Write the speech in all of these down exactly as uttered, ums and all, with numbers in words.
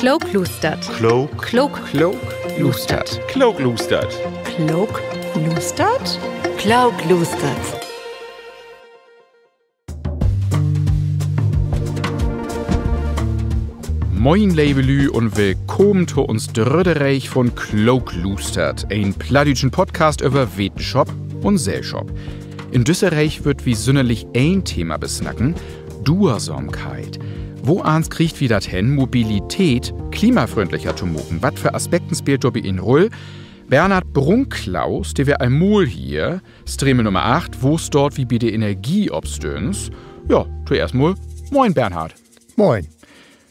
Klookluustert. Klook. Klook. Klookluustert. Klookluustert. Klookluustert. Klookluustert. Moin, leve Lüüd, un willkamen to uns drüdde Reeg von Klookluustert, en plattdüütschen Podcast över Wetenschop un Sellschop. In düsse Reeg wüllt wi sünnerlich een Thema besnacken: Duersamkeit. Woans kriegt wi dat hen, Mobilität klimafründlicher to maken? Wat för Aspekten speelt dorbi en Rull? Bernhard Brunklaus, de weer al mal hier, Stremel Nummer acht, wo staht wi bi de Energieopstöns? Ja, toeerst mal, moin Bernhard. Moin.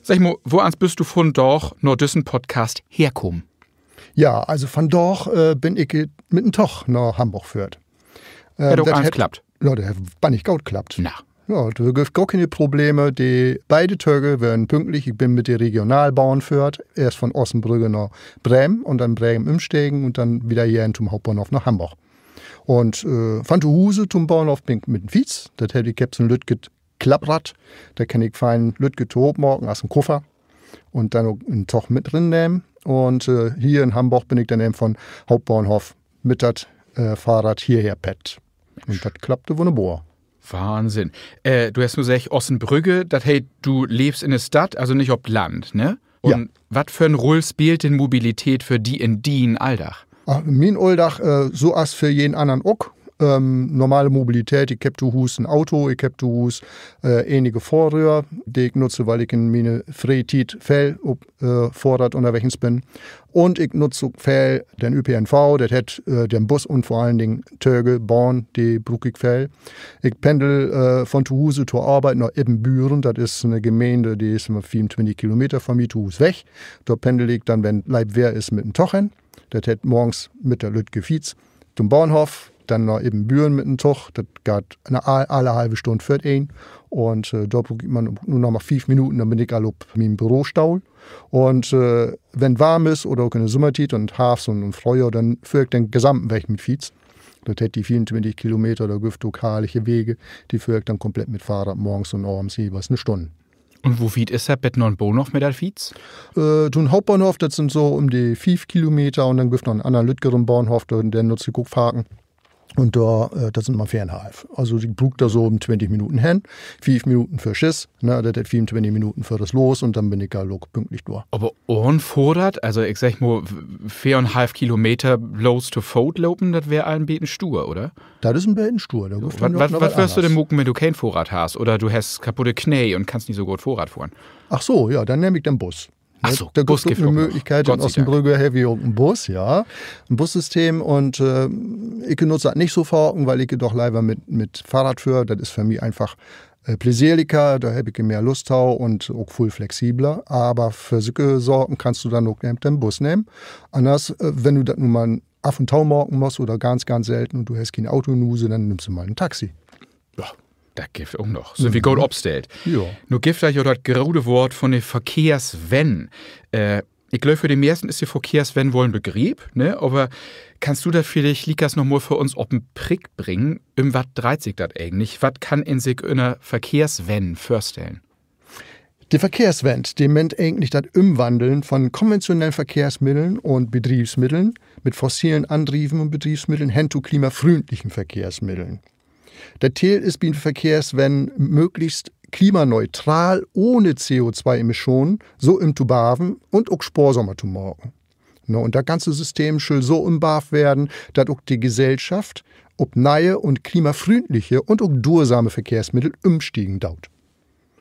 Segg mal, woans büst du vundaag na düssen Podcast herkamen? Ja, also vundaag, äh, bün ik, äh, mit den Tog na Hamborg föhrt. Hett ok allens klappt? Ja, dat hett bannig goot klappt. Na. Ja, dor gifft gor kene Probleme. De beide Töge weren pünktlich. Ik bün mit de Regionalbahn föhrt, eerst von Ossenbrügge na Bremen un denn Bremen ümstegen un denn wedder hier hen to'n Hauptbahnhoff na Hamborg. Un, äh, von to Huus to'n Bahnhoff bün ik mit den Fiets. Dat heet, ik heff so'n lüttjet Klapprad. Dor kann ik fein lüttjet tohoop maken as en Kuffer un denn ok in'n Tog mit rinnehmen. Un, äh, hier in Hamborg bün ik denn even von Hauptbahnhoff mit dat, äh, Fohrrad hierher pett. Un dat klappte wunnerbor. Wahnsinn. Äh, du hest nu seggt, Ossenbrügge, dat heet, du leevst in de Stadt, also nich op Land, ne? Ja. Un wat för en Rull speelt denn Mobilität för di in dien Alldag? Ah, mien Alldag, äh, so as för jeden annern ok. Ähm, normale Mobilität, ik heff to Huus en Auto, ik heff to Huus, äh, enige Fohrrööd, de ik nutze, wiel ik in miene Freetiet veel op, äh, Fohrrad ünnerwegens bün. Un ik nutz ok veel den ÖPNV, dat heet, äh, den Bus un vör allen Dingen Töge, Bahn, de bruuk ik veel. Ik pendel, äh, von to Huus to Arbeit na Ibbenbüren, dat is 'ne Gemeende, de is üm de fiefuntwintig Kilometer von mi to Huus weg. Dor pendel ik denn, wenn leep Weer is, mit den Tog hen. Dat heet morgens mit de lüttje Fiets to'n Bahnhoff, denn na Ibbenbüren mit den Tog. Dat geiht na all-, alle halve Stünn föhrt een. Un, äh, dor bruuk ik man nu noch mal fief Minuten, denn bün ik al op mien Bürostohl. Un, äh, wenn warm is oder ok in de Summertiet un Harvst un, un Fröhjohr, denn föhr ik den gesamten Weg mit Fiets. Dat heet, de fiefuntwintig Kilometer, dor gifft ok harliche Wege, de föhr ik denn komplett mit Fohrrad morgens un avends jeweils 'ne Stünn. Un wo wiet is dat bet na'n Bahnhoff mit de Fiets? Äh, to'n Hauptbahnhoff, dat sünd so üm de fief Kilometer un denn gifft noch en annern lüttjeren Bahnhoff, dor, den nutz ik ok faken. Un dor, äh, dat sünd man veerenhalf. Also, ik bruuk dor so üm twintig Minuten hen, fief Minuten för Schiss, ne, dat heet fiefuntwintig Minuten för dat Los un denn bün ik al ok pünktlich dor. Aver ahn Fohrrad, also ik segg mal, veerenhalf Kilometer blots to Foot lopen, dat weer al en beten stuur, oder? Dat is en beten stuur. Wat, wat, wat wörrst du denn maken, wenn du keen Fohrrad hest oder du hest kaputte Knee un kannst nich so goot Fohrrad fohren? Ach so, ja, denn nehm ik den Bus. Ach so, dor gifft dat ok 'ne Mööglichkeit. In Ossenbrügge hebbt wi ok en Bus, ja. En Bussystem un, äh, ik nutz dat nich so faken, wiel ik doch lever mit, mit Fohrrad föhr. Dat is för mi eenfach, äh, pläseerliker, dor heff ik mehr Lust to un ok veel flexibler. Aver för sülke Saken kannst du denn ok even den Bus nehmen. Anners, äh, wenn du dat nu mal af un to maken musst oder ganz, ganz selten un du hest keen Auto in Huus, denn nimmst du mal en Taxi. Ja, dat gifft ok noch. Sünd wi goot opstellt. Nu gifft dat ja dat grote Woort von de Verkehrswenn. Äh, ik glööv, för de meersten is de Verkehrswenn woll en Begriep, ne? Aver kannst du dat villicht liekers noch mal för uns op den Prick bringen? Üm wat dreiht sik dat egentlich? Wat kann een sik ünner Verkehrswenn vörstellen? De Verkehrswenn, de meent egentlich dat Ümwandeln von konventionellen Verkehrsmiddeln un Bedriefsmiddeln mit fossilen Andrieven un Bedriefsmiddeln hen to klimafründlichen Verkehrsmiddeln. Dat Teel is bi 'n Verkehrswenn, mööglichst klimaneutral, ohne C O-twee-Emissionen, so ümtobaven un ok sporsamer to maken. Ne, un dat ganze System schull so ümbaavt weern, dat ok de Gesellschaft op ne'e un klimafründliche un ok duursame Verkehrsmiddel ümstiegen doot.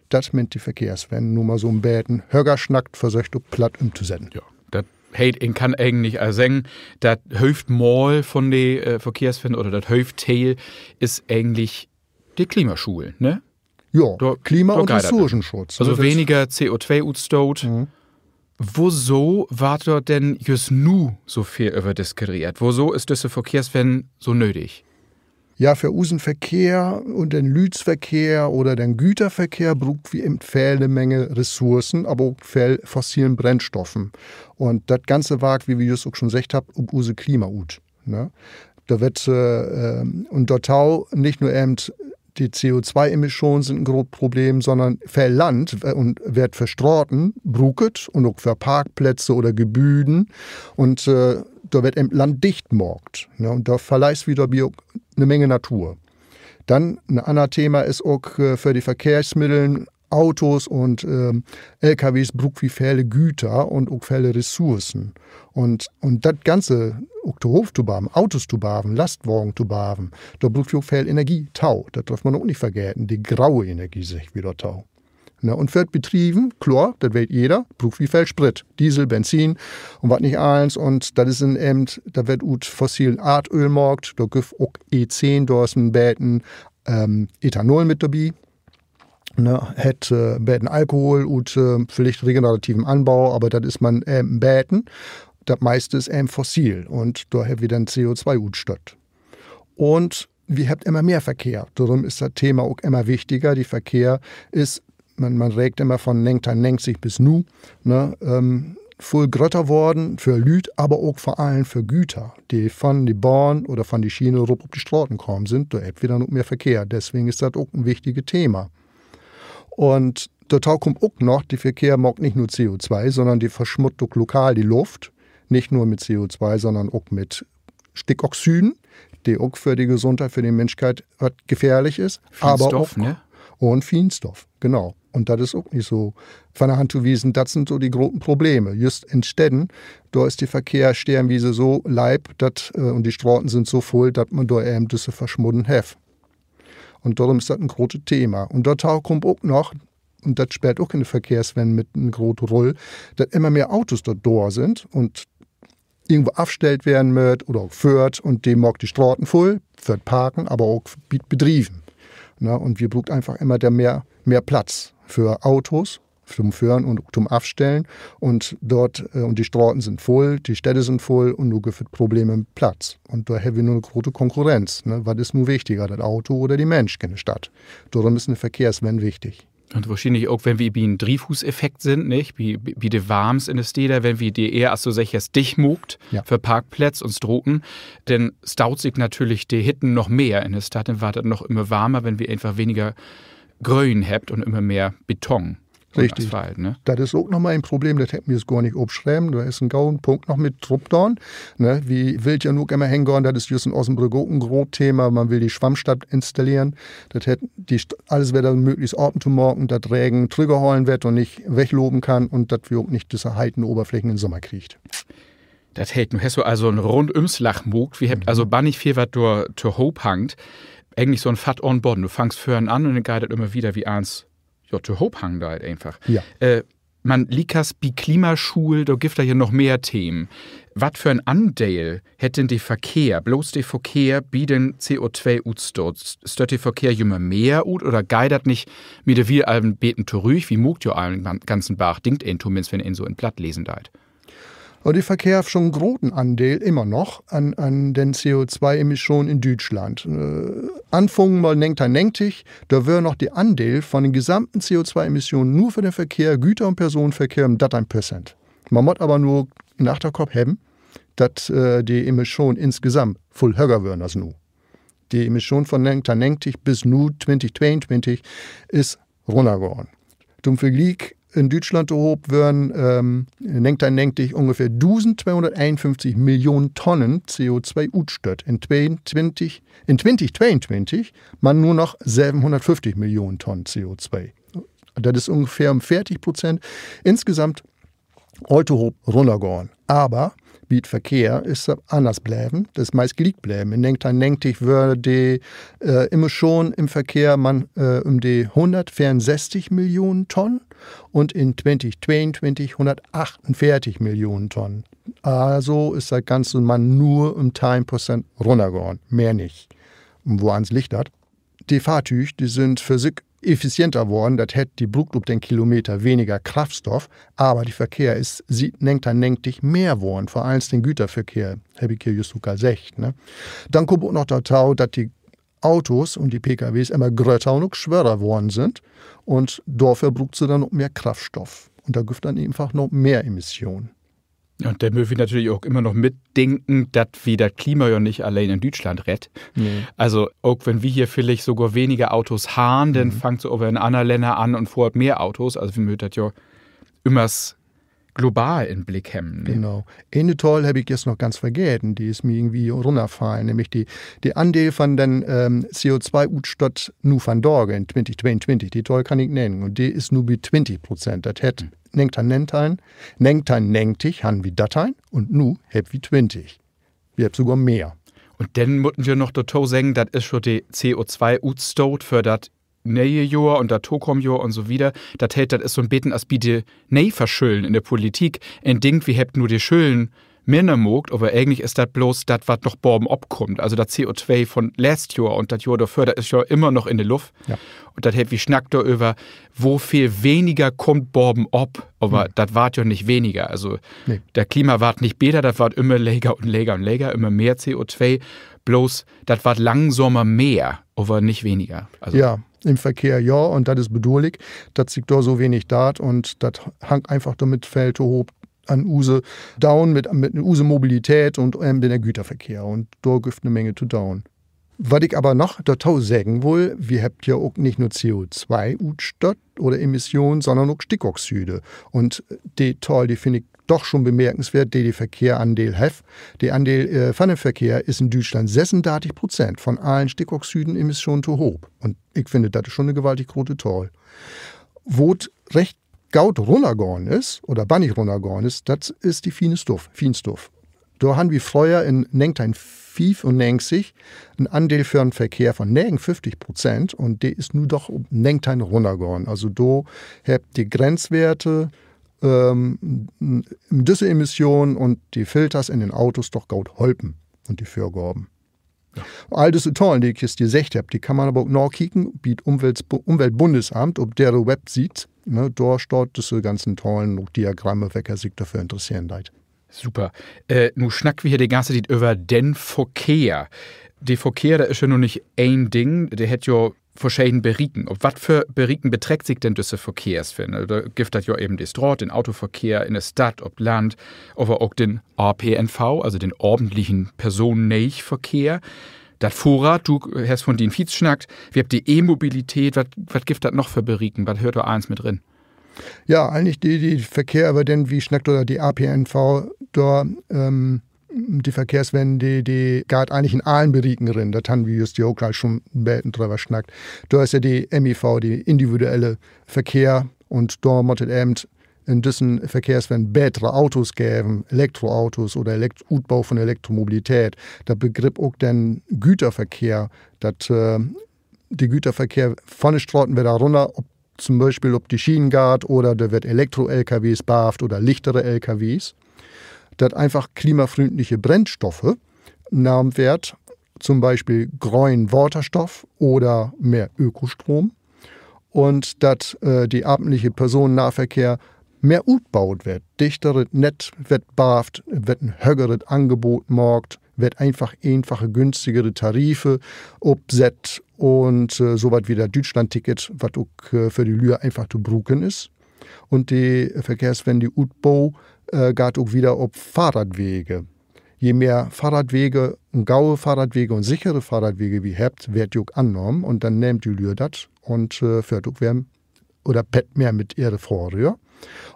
Dat meent de Verkehrswenn, nu mal so 'n beten högersnackt versöcht op Platt ümtosetten. Ja, dat heet, een kann egentlich al seggen, dat Hööftmaal von de, äh, Verkehrswenn oder dat Hööftteel is egentlich de Klimaschuul, ne? Ja, Klima- un Ressourcenschutz, also weniger C O-twee-Utstoot. Woso warrt dor denn jüst nu so veel över diskuteert? Woso is düsse Verkehrswenn so nödig? Ja, för usen Verkehr un den Lüüdsverkehr oder den Güterverkehr bruukt wi even veel, 'ne Menge Ressourcen, aver ok veel fossilen Brennstoffen. Un dat Ganze warkt, wie wi jüst ok schon seggt hebbt, op use Klima ut, ne? Dor weert, äh, un dorto nich nur even de C O-twee-Emissionen sünd en groot Problem, sonnern veel Land, äh, un weert för Straten bruukt un ok för Parkplätze oder Gebüden. Un, äh, dor weert even Land dicht maakt, ne? Un dor verleest wi dorbi ok 'ne Menge Natur. Denn en anner Thema is ok, äh, för de Verkehrsmiddeln, Autos un, ähm, L K Ws bruukt wi vele Güter un ok vele Ressourcen. Un, un dat Ganze ok tohoop to baven, Autos to baven, Lastwagen to baven, dor bruukt wi ok veel Energie to. Dat dröff man ok nich vergeten. De graue Energie, seggt wi dorto. Ne, un för't Bedrieven, kloor, dat weet jeder, bruukt wi veel Sprit, Diesel, Benzin un wat nich allens. Un dat is en, ähm, dat weert ut fossilen Aardööl maakt. Dor gifft ok E zehn, dor is en beten, ähm, Ethanol mit dorbi. Ne, hett, äh, beten Alkohol ut, äh, villicht regenerativen Anbau, aver dat is man, ähm, en beten. Dat meiste is even fossil un dor hebbt wi denn C O-twee-Utstööt. Un wi hebbt immer mehr Verkehr. Dorüm is dat Thema ok immer wichtiger. De Verkehr is, man, man reekt immer von negenteihnnegentig bis nu, ne, ähm, vull grötter worrn för Lüüd, aver ok vör allen för Güter, de von de Bahn oder von de Schiene rup op de Straten kamen sünd. Dor hebbt wi denn ok mehr Verkehr. Deswegen is dat ok en wichtige Thema. Un dorto kummt ok noch, de Verkehr maakt nich nur C O-twee, sonnern de versmutt ok lokal de Luft. Nich nur mit C O-twee, sonnern ok mit Stickoxiden, de ok för de Gesundheit, för de Minschheit wat gefährlich is. Aver ok, ne? Un Fienstoff, genau. Un dat is ok nich so von de Hand to wiesen. Dat sünd so de groten Probleme. Jüst in Stedden, dor is de Verkehr stellenwiese so leep, dat, äh, un de Straten sünd so vull, dat man dor even düsse Versmudden hett. Un dorüm is dat en grote Thema. Un dorto kummt ok noch, un dat speelt ok in de Verkehrswenn mit en grote Rull, dat immer mehr Autos dor, dor sünd un irgendwo afstellt weern mööt oder ok föhrt, un de maakt de Straten vull, för't Parken, aver ok bi't Bedrieven. Ne, un wi bruukt eenfach immer mehr, mehr Platz för Autos, to'm Föhren un ok to'm Afstellen. Un dor, äh, un de Straten sünd vull, de Städte sünd vull un nu gifft dat Probleme mit Platz. Un dor hebbt wi nu 'ne grote Konkurrenz, ne? Wat is nu wichtiger, dat Auto oder de Minsch in de Stadt? Dorüm is 'ne Verkehrswenn wichtig. Un wohrschienlich ok, wenn wi bi en Drievhuuseffekt sünd, nich? Bi, bi, bi de Warms in de Städer, wenn wi de ehr, as du seggst, dicht maakt för Parkplätz un Straten, denn staut sik natürlich de Hitten noch mehr in de Stadt, denn warrt dat noch immer warmer, wenn wi eenfach weniger Gröön hebbt un immer mehr Beton un Asphalt, ne? Dat is ok noch mal en Problem, dat hebb ik mi jüst gor nich opschreven. Dor is en goden Punkt noch mit drup daan, ne? Wi wüllt ja nu ok immer hengahn, dat is jüst in Ossenbrügge ok en groot Thema, man will de Swammstadt installeren. Dat hett de St-, allens wedder mööglichst apen to maken, dat Regen trüggehollen warrt un nich weglopen kann un dat wi ok nich düsse heten Overflächen in Sommer kriegt. Dat heet, nu hest du also en Rundümslag maakt. Wi hebbt also bannig veel, wat dor tohoop hangt. Egentlich so 'n Fatt ahn Bodden. Du fangst vörn an un denn geiht dat immer wieder, wi allens, ja, tohoop hangen deit eenfach. Man liekers bi Klimaschuul, dor gifft dat ja noch mehr Themen. Wat för 'n Andeel hett denn de Verkehr, bloots de Verkehr bi den C O-twee-Utstoot? Stött de Verkehr jümmer mehr ut oder geiht dat nich mit de Wier al en beten torüch? Wi maakt jo al en gan-, ganzen Barg, denkt een tominnst, wenn een so in't Blatt lesen deit. De Verkehr hett schon en groten Andeel immer noch an, an den C O-twee-Emissionen in Düütschland. Anfungen mal negenteihnnegentig, dor wöör noch de Andeel von den gesamten C O-twee-Emissionen nur för den Verkehr, Güter- un Personenverkehr, üm dörteihn Perzent. Man mutt aver nu in Achterkopp hebben, dat de Emissionen insgesamt vull höger wören as nu. De Emissionen von negenteihnnegentig bis nu twintig tweeuntwintig is runnergahn. To'n Vergliek, in Düütschland tohoop wören negenteihnnegentig ungefähr dusendtweehunnerteenunföfftig Millionen Tonnen C O-twee utstött. In twintig tweeuntwintig man nur noch sövenhunnertföfftig Millionen Tonnen C O-twee. Dat is ungefähr üm veertig Perzent insgesamt all tohoop runnergahn. Aver bi't Verkehr is dat anners bleven. Dat is meist gliek bleven. In negenteihnnegentig wöör de Emissionen in'n Verkehr man üm de hunnertveerunsösstig Millionen Tonnen un in twintig tweeuntwintig hunnertachtunveertig Millionen Tonnen. Also is dat Ganze man nur üm teihn Perzent runnergahn, mehr nich. Un woans liggt dat? De Fahrtüüg, de sünd för sik effizienter worrn, dat heet, de bruukt op den Kilometer weniger Kraftstoff, aver de Verkehr is siet negenteihnnegentig mehr worrn, vör allens den Güterverkehr, heff ik hier jüst ok al seggt, ne? Denn kummt ok noch dorto, dat de Autos un de P K Ws immer grötter un ok sworer worrn sünd un dorför bruukt se denn ok mehr Kraftstoff. Un dor gifft dat denn eenfach noch mehr Emissionen. Un denn mööt wi natürlich ok immer noch mitdenken, dat wi dat Klima ja nich alleen in Düütschland reddt. Also, ok wenn wi hier villicht sogor weniger Autos harrn, denn fangt se aver in anner Länner an un fohrt mehr Autos. Also, wi mööt dat ja ümmers global in'n Blick hebben, ne? Genau. Ene Tahl heff ik jetzt noch ganz vergeten, de is mi irgendwie runnerfallen, nämlich de, de Andeel von den, ähm, C O-twee-Utstoot nu vandage in twintig tweeuntwintig. De Tahl kann ik nennen. Un de is nu bi twintig Prozent. Dat hett, negenteihn negenteihn, negenteihn negentig harrn wi dörteihn un nu hebbt wi twintig. Wi hebbt sogor mehr. Un denn mutten wi noch dorto seggen, dat is schon de C O-twee-Utstoot för dat nee'e Johr un dat tokamen Johr un so wieder. Dat heet, dat is so 'n beten as bi de Neeverschüllen in de Politik. Een denkt, wi hebbt nu de Schüllen minner maakt, aver egentlich is dat bloots dat, wat noch bavenop kummt. Also dat C O-twee von letzt Johr un dat Johr dorvör, dat is ja immer noch in de Luft. Un dat heet, wi snackt doröver, wo veel weniger kummt bavenop, aver dat warrt ja nich weniger. Also, dat Klima warrt nich beter, dat warrt ümmer leger un leger un leger, ümmer mehr C O-twee. Bloots, dat warrt langsamer mehr, aver nich weniger. Also ja, in'n Verkehr ja, un dat is beduerlich, dat sik dor so wenig deit, un dat hangt eenfach dormit veel tohoop an use Doon mit, mit use Mobilität un, ähm, den Güterverkehr. Un dor gifft 'ne Menge to doon. Wat ik aver noch dorto seggen wull, wi hebbt ja ok nich nur C O-twee-Utstoot oder Emissionen, sonnern ok Stickoxide. Un de Tahl, de finn ik doch schon bemerkensweert, de de Verkehr Andeel hett. De Andeel, äh, von den Verkehr is in Düütschland sössundartig Prozent von allen Stickoxidemissionen tohoop. Un ik finn, dat is schon 'ne gewaltig grote Tahl. Wo 't recht goot runnergahn is, oder bannig runnergahn is, dat is de Fienstuff, Fienstuff. Dor harrn wi fröher in negenteihn fiefunnegentig en Andeel för'n Verkehr von negenunföfftig Prozent un de is nu doch op negenteihn runnergahn. Also dor hebbt de Grenzwerte, ähm, düsse Emissionen un de Filters in den Autos doch goot holpen un de Vörgaven. All düsse Tahlen, de ik jetzt seggt hebb, de kann man aver ok nakieken bi 't Umwelt-, Umweltbundesamt op dere Websiet, ne, dor staht düsse ganzen Tahlen, ok Diagramme, wecker sik dorför interesseren deit. Super. Äh, nu snackt wi hier de ganze Tiet över den Verkehr. De Verkehr, dat is ja nu nich een Ding, de hett ja verscheden Berieken. Op wat för Berieken betreckt sik denn düsse Verkehrswenn? Dor gifft dat ja even de Straat, den Autoverkehr in de Stadt, op Land, aver ok den A P N V, also den apentlichen Personenneegverkehr. Dat Fohrrad, du hest von dien Fiets snackt, wi hebbt de E-Mobilität, wat, wat gifft dat noch för Berieken? Wat höört dor allens mit rin? Ja, egentlich de, de Verkehr, över den wi snackt, oder de A P N V, dor, ähm, de Verkehrswenn, de, de geiht egentlich in allen Berieken rin. Dat harrn wi jüst ja ok al schon en beten dröver snackt. Dor is ja de M I V, de individuelle Verkehr, un dor mutt dat even in düssen Verkehrswenn betere Autos geven, Elektroautos oder Elekt-, Utbo von Elektromobilität. Dat begrippt ok den Güterverkehr, dat, äh, de Güterverkehr von de Straten wedder runner op, to'n Bispeel op de Schienen geiht oder dor weert Elektro-L K Ws baut oder lichtere L K Ws. Dat eenfach klimafründliche Brennstoffe nahmen weert, to'n Bispeel grönen Waterstoff oder mehr Ökostroom. Un dat, äh, de apentliche Personennahverkehr mehr utbaut weert, dichteret Nett weert baut, weert en högeret Angebot maakt, weert eenfach, eenfache, günstigere Tarife opsett un, äh, so wat wie dat Düütschlandticket, wat ok, äh, för de Lüe eenfach to bruken is. Un de Verkehrswenn, de Utbo, äh, geiht ok wieder op Fohrradwege. Je mehr Fohrradwege, un gaue Fohrradwege un sichere Fohrradwege wi hebbt, weert de ok annahmen un denn nehmt de Lüe dat un, äh, föhrt ok weer oder pett mehr mit ehre Fohrröör.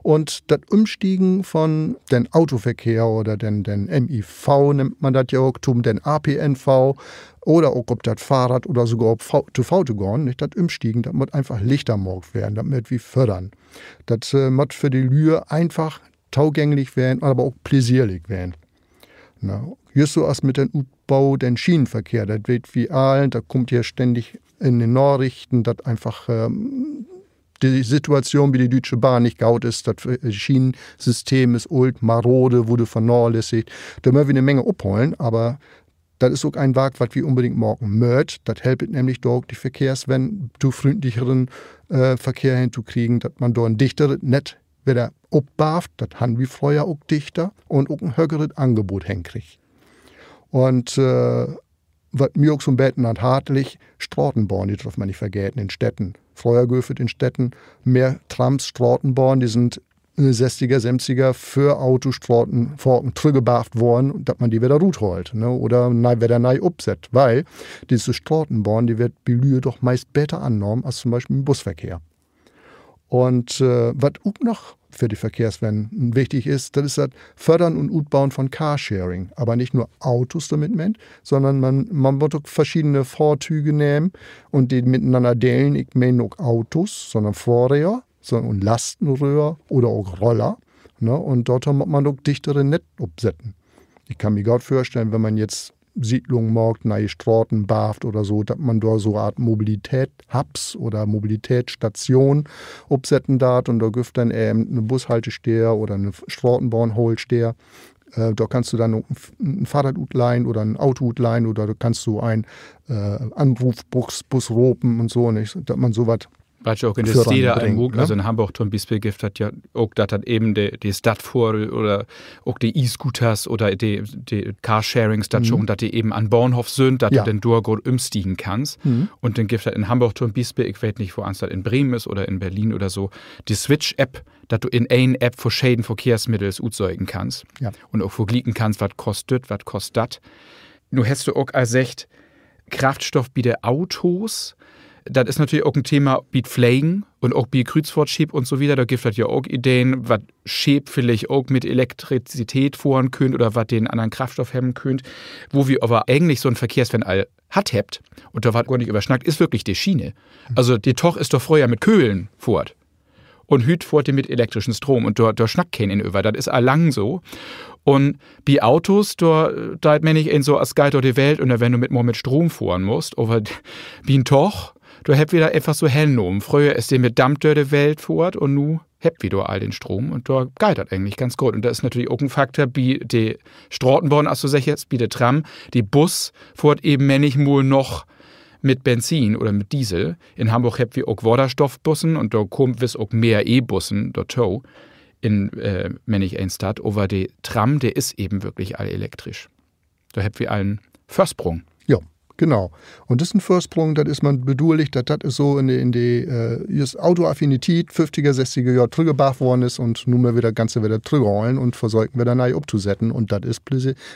Un dat Ümstiegen von den Autoverkehr oder den, den M I V nöömt man dat ja ok, to den A P N V oder ok op dat Fohrrad oder sogor op Fo-, to Foot to gahn, nich? Dat Ümstiegen, dat mutt eenfach lichter maakt weern, dat mööt wi fördern. Dat, äh, mutt för de Lüe eenfach togänglich weern, aver ok pläseerlich weern. Na, jüst so as mit den Utbo, den Schienenverkehr, dat weet wi all, dat kummt ja ständig in de Narichten, dat eenfach, ähm, de Situation bi de Düütsche Bahn nich goot is, dat, äh, Schienensystem is oolt, marode, wurr vernalässigt. Dor mööt wi 'ne Menge opholen, aver dat is ok en Wark, wat wi unbedingt maken mööt. Dat helpt nämlich dor ok, de Verkehrswenn to fründlicheren, äh, Verkehr hentokriegen, dat man dor en dichteret Nett wedder opbaut, dat harrn wi fröher ok dichter, un ok en högeret Angebot henkriggt. Un, äh, wat mi ok so 'n beten an't Hart liggt, Stratenbahn, de dröff man nich vergeten, in Städten. Fröher geev dat in Städten mehr Trams, Stratenbahn, de sünd in de sesstiger, sövenstiger för Autostraten faken trüggbarft worrn, dat man de wedder ruthaalt, ne? Oder nee, wedder nee opsett, wiel disse Stratenbahn, de weert bi Lüe doch meist beter annahmen as to'n Bispeel in'n Busverkehr. Un, äh, wat ok noch för de Verkehrswenn wichtig is, dat is dat Fördern un Utbauen von Carsharing. Aver nich nur Autos dormit meent, sonnern man, man mutt ok verschiedene Fohrtüge nehmen un de mitenanner delen. Ik meen ok Autos, sonnern Fohrröör, sonnern Lastenröör oder ok Roller, ne? Un dorto mutt man ok dichtere Nett opsetten. Ik kann mi goot vörstellen, wenn man jetzt Siedlungen maakt, ne'e Straten baaft oder so, dat man dor so Art Mobilitätshubs oder Mobilitätsstation opsetten deit un dor gifft denn even 'ne Bushaltesteed oder 'ne Stratenbahnhaltesteed. Äh, dor kannst du denn ok en F-, en Fahrrad utlehnen oder en Auto utlehnen oder dor kannst du en, äh, Anrufbus, Bus ropen un so, nich? Dat man so wat Wat ja ok in de Städer al maakt, also in Hamborg to'n Bispeel gifft dat ja ok, dat dat even de, de Stadtfohr oder ok de E-Scooters oder de, de Carsharing-Statschoon, dat de even an'n Bahnhoff sünd, dat du denn dor goot ümstiegen kannst. Un denn gifft dat in Hamborg to'n Bispeel, ik weet nich, woans dat in Bremen is oder in Berlin oder so, de Switch-App, dat du in een App verscheden Verkehrsmiddels utsöken kannst un ok verglieken kannst, wat kost düt, wat kost dat. Nu hest du ok al seggt, Kraftstoff bi de Autos. Dat is natürlich ok en Thema bi't Flegen un ok bi Krüüzfohrtscheep un so wieder. Dor gifft dat ja ok Ideen, wat Scheep villicht ok mit Elektrizität fohren köönt oder wat de en annern Kraftstoff hebben köönt. Wo wi aver egentlich so'n Verkehrswenn al hatt hebbt, un dor warrt gor nich över snackt, is würklich de Schiene. Also de Tog is doch fröher mit Köhlen fohrt. Un hüüt fohrt de mit elektrischen Stroom un dor, dor snackt keen een över. Dat is al lang so. Un bi Autos, dor, äh, deit mennig een so, as geiht dor de Welt ünner, wenn du mit, mal mit Stroom fohren musst. Aver bi'n Tog, dor hebbt wi dat eenfach so hennahmen. Fröher is de mit Damp dör de Welt fohrt un nu hebbt wi dor all den Stroom un dor geiht dat egentlich ganz goot. Un dat is natürlich ok en Faktor bi de Stratenbahn, as du seggst, bi de Tram. De Bus fohrt even männichmal noch mit Benzin oder mit Diesel. In Hamborg hebbt wi ok Waterstoffbussen un dor kaamt wiss ok mehr E-Bussen dorto in, äh, männig een Stadt. Aver de Tram, de is even würklich all elektrisch. Dor hebbt wi all en Vörsprung. Ja, genau. Un düssen Vörsprung, dat is man bedauerlich, dat dat so in de, in de, äh, jüst Autoaffine Tiet, föfftiger, sesstiger Johr trüggbarft worrn is un nu mööt wi dat Ganze wedder trügghalen un versöken, wedder nee optosetten. Un dat is,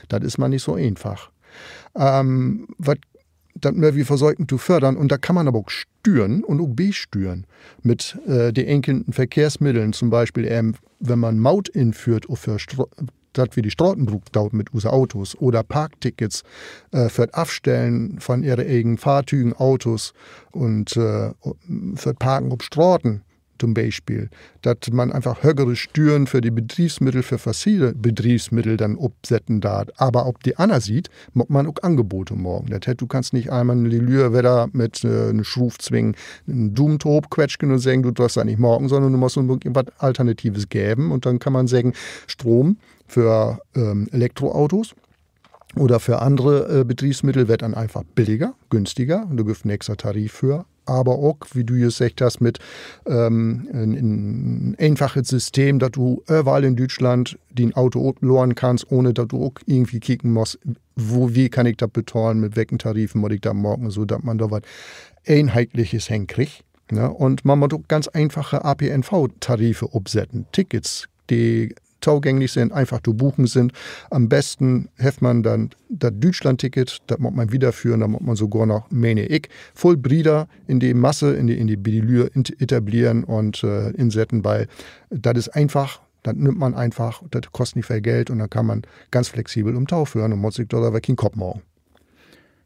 dat is man nich so eenfach. Ähm, wat, dat mööt wi versöken to fördern un dat kann man aver ok stüren un ok bestüren mit, äh, de enkelten Verkehrsmiddeln, to'n Bispeel, ähm, wenn man Maut inföhrt, ok för Stra-, dat wi de Straten bruken doot mit use Autos oder Parktickets, äh, för't Afstellen von ehre egen Fohrtügen, Autos un, äh, för't Parken op Straten to'n Bispeel, dat man eenfach högere Stüern för de Bedriefsmiddel, för fossile Bedriefsmiddel denn opsetten deit. Aver op de anner Siet mutt man ok Angebote maken. Dat heet, du kannst nich eenmal de Lüe wedder mit, äh, 'ne Schruuvzwing en Duum tohoop quetschen un seggen, du dröffst dat nich maken, sonnern du musst ok wat Alternatives geven. Un denn kann man seggen, Stroom för, ähm, Elektroautos oder för annere, äh, Bedriefsmiddel weert denn eenfach billiger, günstiger. Dor gifft 'n extra Tarif för. Aver ok, wie du jüst seggt hest, mit, ähm, en, en eenfachet System, dat du överall in Düütschland dien Auto opladen kannst, ahn dat du ok irgendwie kieken musst, wo, wie kann ik dat betahlen, mit welken Tarif mutt ik dat maken, so dat man dor wat Eenheitliches henkriggt, ne? Un man mutt ok ganz eenfache ÖPNV-Tarife opsetten, Tickets, de togänglich sünd, eenfach to buchen sünd. An'n besten hett man denn dat Düütschlandticket, dat mutt man wiederföhren, dor mutt man sogor noch, meen ik, vull brieder in de Masse, in de, in de, bi de Lüe in-, etableren un, äh, insetten, wiel dat is eenfach, dat nimmt man eenfach, dat kost nich veel Geld un denn kann man ganz flexibel ümtoföhren un mutt sik dor aver keen Kopp maken.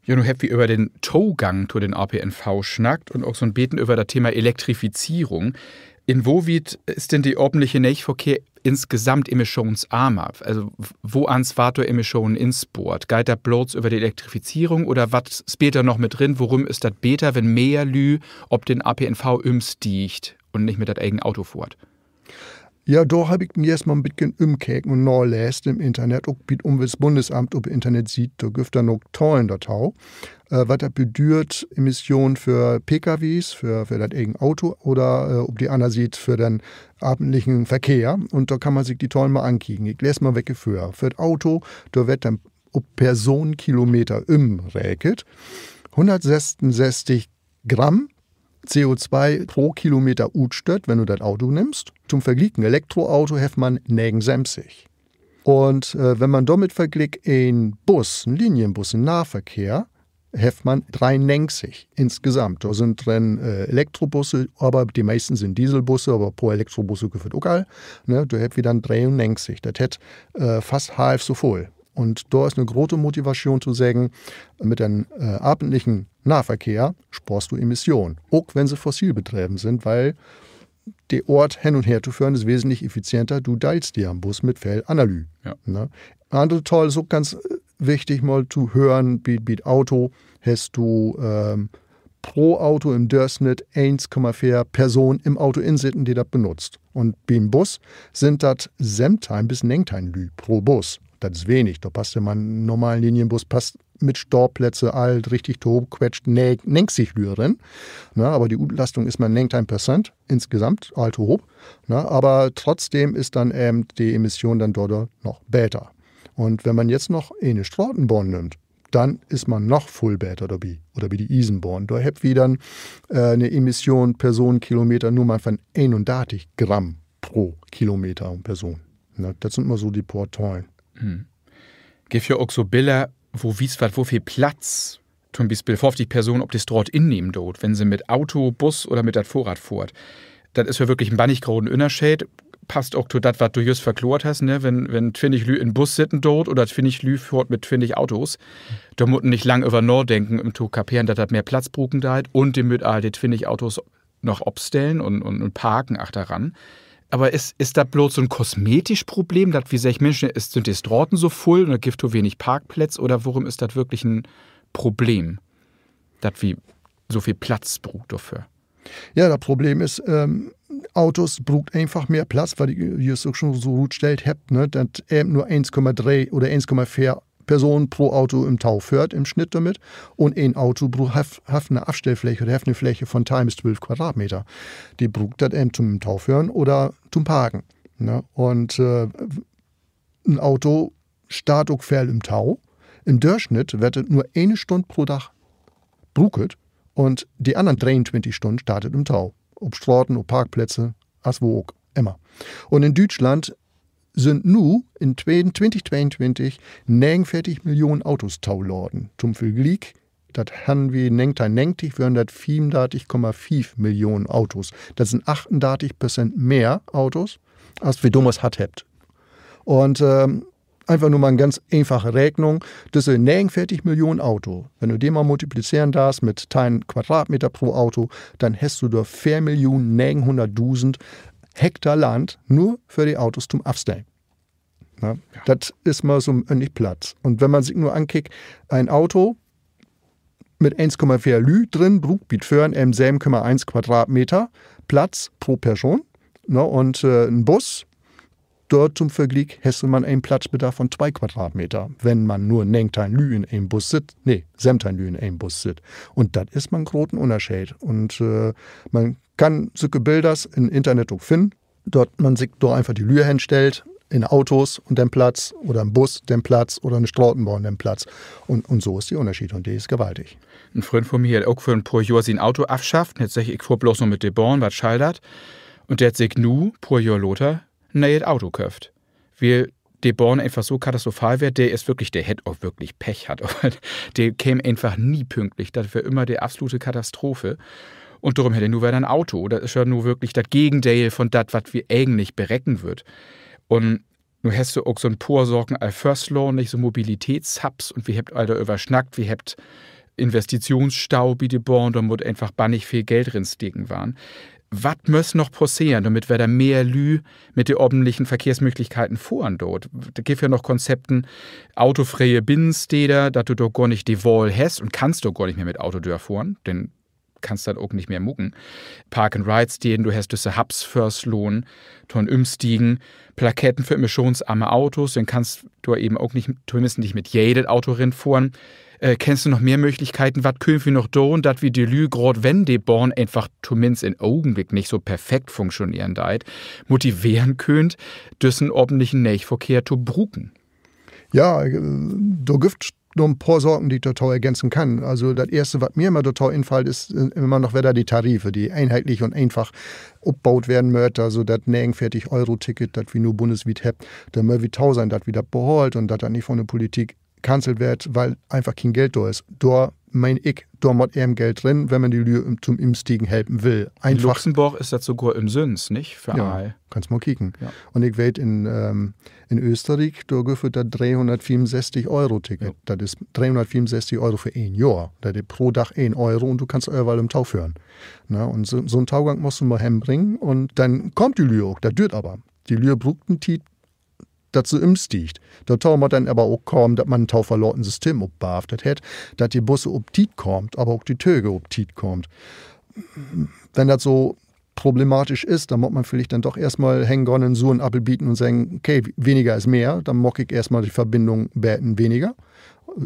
Ja, nu hebbt wi över den Togang to den ÖPNV snackt un ok so'n beten över dat Thema Elektrifizierung. In wo wiet is denn de öffentliche Nahverkehr insgesamt emissionsarmer? Also, w-, woans warrt dor Emissionen inspoort? Geiht dat blots över de Elektrifizierung oder wat speelt dor noch mit rin? Worüm is dat beter, wenn mehr Lüüd op den ÖPNV ümstiegt un nich mit dat egen Auto fohrt? Ja, dor heff ik mi eerst mal en beten ümkeken un naleest in't Internet, ok bi't Umweltbundesamt op de Internetsiet, dor gifft dat denn ok Tahlen dorto, äh, wat dat bedüüdt, Emissionen för P K Ws, för, för dat egen Auto oder, äh, op de anner Siet för den öffentlichen Verkehr. Un dor kann man sik de Tahlen mal ankieken. Ik lees mal welke vör. För't Auto, dor weert denn op Personenkilometer ümrekent hunnertsessunsesstig Gramm C O twee pro Kilometer utstött, wenn du dat Auto nimmst. To'n Vergliek, en Elektroauto hett man negenensöventig. Un, äh, wenn man dormit vergliekt, en Bus, en Linienbus, en Nahverkehr, hett man dreeunnegentig insgesamt. Dor sünd denn, äh, Elektrobusse, aver de meisten sünd Dieselbusse, aver poor Elektrobusse gifft dat ok al. Ne, dor hebbt wi denn dreeunnegentig. Dat hett, äh, fast half so veel. Un dor is 'ne grote Motivation to seggen, mit den, äh, öffentlichen Nahverkehr spoorst du Emissionen. Ok wenn se fossil bedreven sünd, wiel de Oort hen un her to föhren is wesentlich effizienter. Du deelst di en Bus mit veel anner Lüüd, ne? Anner Tool is ok ganz, äh, wichtig, mal to hören, bi, bi't Auto hest du, ähm, pro Auto in'n Dörsnitt eens Komma veer Personen in'n Auto insitten, de dat benutzt. Un bi'n Bus sünd dat söventeihn bit negenteihn Lüüd pro Bus. Dat is wenig. Dor passt ja man, en normalen Linienbus passt mit Stapelplätze all richtig tohoop quetscht ne-, negentig Lüüd rin. Ne, aver de Utlastung is man negenteihn Perzent insgesamt all tohoop. Ne, aver trotzdem is denn even de Emission denn dordör noch beter. Un wenn man jetzt noch ene Stratenbahn nimmt, denn is man noch veel beter dorbi. Oder bi de Iesenbahn. Dor hebbt wi denn, äh, 'ne Emission Personenkilometer nur mal von eenundartig Gramm pro Kilometer un Person. Ne, dat sünd mal so de poor Tallen. Gifft ja ok so Biller, wo wiest warrt, wo veel Platz to'n Bispeel föfftig Personen op de Straat innehmen doot, wenn se mit Auto, Bus oder mit dat Fohrrad fohrt. Dat is ja wirklich en bannig groten Ünnerscheed. Passt ok to dat, wat du jüst verkloort hest, ne? Wenn, wenn twintig Lüüd in'n Bus sitten doot oder twintig Lüüd fohrt mit twintig Autos, dor mutt een nich lang över nadenken, üm to kaperen, dat dat mehr Platz bruken deit. Un de mööt all de twintig Autos noch opstellen un, un, un parken achteran. Aver is, is dat blots so'n kosmetisch Problem, dat wi seggt, Minsch, is, sünd de Straten so vull un dat gifft to wenig Parkplätz, oder worüm is dat wirklich en Problem, dat wi so veel Platz bruukt dorför? Ja, dat Problem is, ähm, Autos bruukt eenfach mehr Platz, wat ik jüst ok schon so rutstellt hebb, ne, dat even nur eens Komma dree oder eens Komma veer Personen pro Auto in'n Tau föhrt in'n Snitt dormit. Un en Auto bru-, hett, hett 'ne Afstellfläche oder hett 'ne Fläche von teihn bit twölf Quadratmeter. De bruukt dat even to'n Tauföhren oder to'n Parken, ne? Un, äh, en Auto steiht ok veel in'n Tau. In'n Dörsnitt warrt dat nur ene Stünn pro Dag bruukt un de annern dreeuntwintig Stünnen steiht dat in'n Tau. Op Straten, op Parkplätze, as wo ok immer. Un in Düütschland sünd nu in twee-, twintig tweeuntwintig negenunveertig Millionen Autos toladen. To'n Vergliek, dat harrn wi negenteihnnegentig, weren dat fiefundartig Komma fief Millionen Autos. Dat sünd achtundartig Perzent mehr Autos, as wi domals hatt hebbt. Un, ähm, eenfach nur mal 'n ganz eenfache Reknung. Düsse negenunveertig Millionen Auto, wenn du de mal multiplizeren deist mit teihn Quadratmeter pro Auto, denn hest du dor veer Millionen negenhunnert dusend Hektar Land nur för de Autos to'n Afstellen. Ne? Dat is mal so örnlich Platz. Un wenn man sik nu ankickt, en Auto mit eens Komma veer Lüüd drin bruukt bi't Föhren even seven Komma eens Quadratmeter Platz pro Person. Ne? Un, äh, en Bus, dor to'n Vergliek hest du man en Platzbedarf von twee Quadratmeter, wenn man nur negenteihn Lüüd in en Bus sitt, nee, söventeihn Lüüd in en Bus sitt. Un dat is man 'n groten Ünnerscheed. Un, äh, man kann sülke Billers in't Internet ok finnen, dat man sik dor eenfach de Lüüd henstellt, in Autos un den Platz, oder en Bus den Platz, oder 'ne Stratenbahn den Platz. Un, un so is de Ünnerscheed, un de is gewaltig. En Fründ von mi hett ok vör en poor Johr sien Auto afschafft, hett seggt, ik fohr bloots noch mit de Bahn, wat schall dat? Un de hett sik nu, poor Johr later, nee'et Auto köfft. Wiel de Bahn eenfach so katastrophal weer, de is wirklich, de hett ok wirklich Pech hatt, aver de keem eenfach nie pünktlich. Dat weer ümmer de absolute Katastrophe. Un dorüm hett he nu wedder en Auto. Dat is ja nu wirklich dat Gegendeel von dat, wat wi egentlich bereken wüllt. Un nu hest du ok so 'n poor Saken al vörslahn, nich, so Mobilitätshubs, un wi hebbt al doröver snackt, wi hebbt Investitionsstau bi de Bahn, dor mutt eenfach bannig veel Geld rinsteken warrn. Wat müss noch passeren, dormit wedder mehr Lüüd mit de öffentlichen Verkehrsmööglichkeiten fohren doot? Dat gifft ja noch Konzepten, autofreie Binnensteder, dat du dor gor nich de Wahl hest un kannst dor gor nich mehr mit Auto dörfohren, denn kannst dat ok nich mehr maken. Park-and-Ride-Steden, du hest düsse Hubs vörslahn, to'n Ümstiegen, Plaketten för emissionsarme Autos, denn kannst dor even ok nich, tominnst nich mit jedet Auto rinfohren. Äh, kennst du noch mehr Mööglichkeiten? Wat köönt wi noch doon, dat wi de Lüüd, graad wenn de Bahn eenfach tominnst in'n Ogenblick nich so perfekt funktioneren deit, motiveren köönt, düssen öffentlichen Nahverkehr to bruken? Ja, äh, dor gifft noch en poor Saken, de ik dorto ergänzen kann. Also dat Eerste, wat mi immer dorto infallt, is, äh, immer noch wedder de Tarife, de eenheitlich un eenfach opbaut weern mööt. Also dat Negenveertig-Euro-Ticket, dat wi nu bunneswiet hebbt, dor mööt wi to sehn, dat wi dat behollt un dat dat nich von de Politik cancelt weert, wiel eenfach keen Geld dor is. Dor meen ik, dor mutt even Geld rin, wenn man de Lüe to'n Ümstiegen helpen will. In Luxemborg is dat sogor ümsünst, nich? För all. Kannst mal kieken. Un ik weet, in, ähm, in Österriek, dor gifft dat dat Dreehunnertveerunsösstig-Euro-Ticket. Dat is dreehunnertveerunsösstig Euro för een Johr. Dat is pro Dag een Euro un du kannst överall ümto föhren. Ne? Un so, so'n Togang musst du mal henbringen un denn kaamt de Lüe ok. Dat düürt aver. De Lüe bruukt en Tiet, dat se ümstiegt. Dorto mutt denn aver ok kamen, dat man en toverlaten System opbaut. Dat heet, dat de Busse op Tiet kaamt, aver ok de Töge op Tiet kaamt. Wenn dat so problematisch is, denn mutt man villicht denn doch eerstmal hengahn, en suren Appel bieten un seggen: Okay, weniger is mehr, denn maak ik eerstmal de Verbindung beten weniger,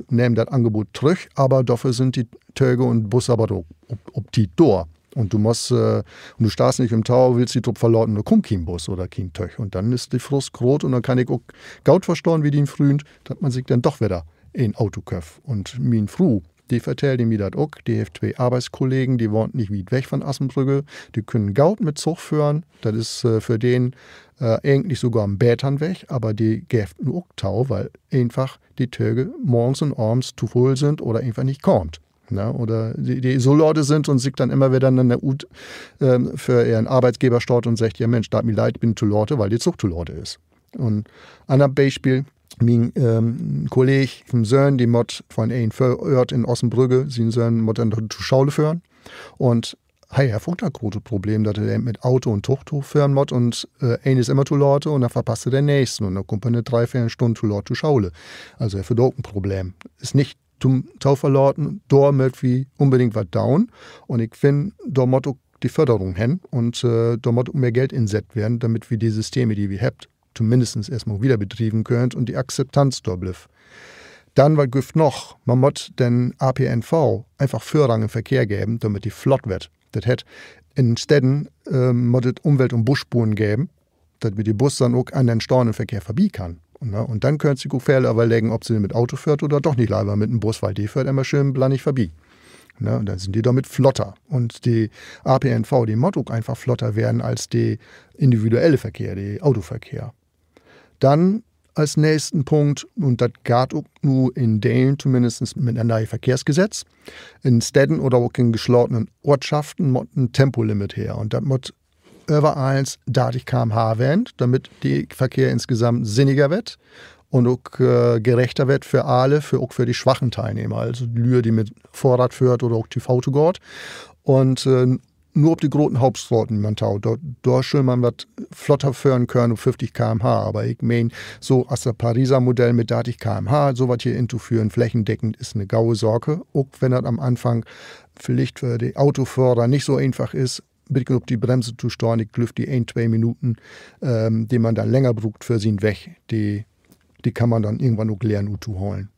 nehm dat Angebot trüch, aver dorför sünd de Töge un Busse aver ok op, op Tiet dor. Un du musst, äh, un du steihst nich üm to, willst di drop verlaten, dor kummt keen Bus oder keen Tog. Un denn is de Frust groot un denn kann ik ok goot verstahn, wie dien Fründ, dat man sik denn doch wedder en Auto köfft. Un mien Fru, de vertellt mi dat ok, de hett twee Arbeitskollegen, de wahnt nich wiet weg von Ossenbrügge, de köönt goot mit Zug föhren, dat is, äh, för den, äh, egentlich sogor en betern Weg, aver de geevt nu ok to, wiel eenfach de Töge morgens un avends to vull sünd oder eenfach nich kaamt. Ne, oder de, de so late sünd un sik denn immer wedder na, na ut, ähm, för ehren Arbeitgeber staht un seggt: Ja, Mensch, deit mi leed, bün to late, wiel de Zug to late is. Un anner Bispeel, mien, ähm, Kolleeg, en Söhn, de mutt von en Vöroort in Ossenbrügge, sien Söhn mutt denn to Schole föhren. Un he hett ok dat grote Problem, dat he mit Auto un Tog to föhren mutt un, äh, een is immer to late un denn verpasst he den nächsten un denn kummt he ne dree, veer Stunnen to laat to Schole. Also he hett ok en Problem. Is nich to'n Toverlaten, dor mööt wi unbedingt wat doon. Un ik finn, dor mutt ok de Förderung hen un, äh, dor mutt ok mehr Geld insett weern, damit wi de Systeme, de wi hebbt, tominnst eerstmal wieder bedrieven köönt un de Akzeptanz dor blifft. Denn, wat gifft noch? Man mutt den ÖPNV eenfach Vörrang in'n Verkehr geven, damit de flott weert. Dat heet, in Stedden, ähm, mutt dat Ümwelt- un Busspuren geven, dat mit de Bus denn ok an den stahnden Verkehr vörbi kann. Un, ne, un denn köönt sik ok vele överleggen, of se mit Auto föhrt oder doch nich lever mit en Bus, wiel de föhrt immer schöön blannig vörbi. Ne, un denn sünd de dormit flotter. Un de ÖPNV, de mutt ok eenfach flotter weern as de individuelle Verkehr, de Autoverkehr. Denn as nächsten Punkt, un dat gaht ok nu in Delen tominnst mit en nee Verkehrsgesett, in Stedden oder ok in geslatenen Oortschaften mutt en Tempolimit her. Un dat mutt överallens dartig K M H ween, damit de Verkehr insgesamt sinniger weert un ok, äh, gerechter weert för alle, för, ok för de swachen Teilnehmer, also Lüe, de mit Fohrrad föhrt oder ok to Foot gaht. Un, äh, nu op de groten Hauptstraten, man to, dor, dor schull man wat flotter föhren könen op föfftig K M H. Aver ik meen, so as dat Pariser Modell mit dartig K M H, so wat hier intoföhren, flächendeckend, is ne gode Saak. Ok wenn dat an'n Anfang villicht för de Autoföhrer nich so eenfach is, beten op de Bremse to stahn. Ik glööv, de een, twee Minuten, ähm, de man denn länger bruukt för sien Weg, de, de kann man denn irgendwann ok lehren uttoholen.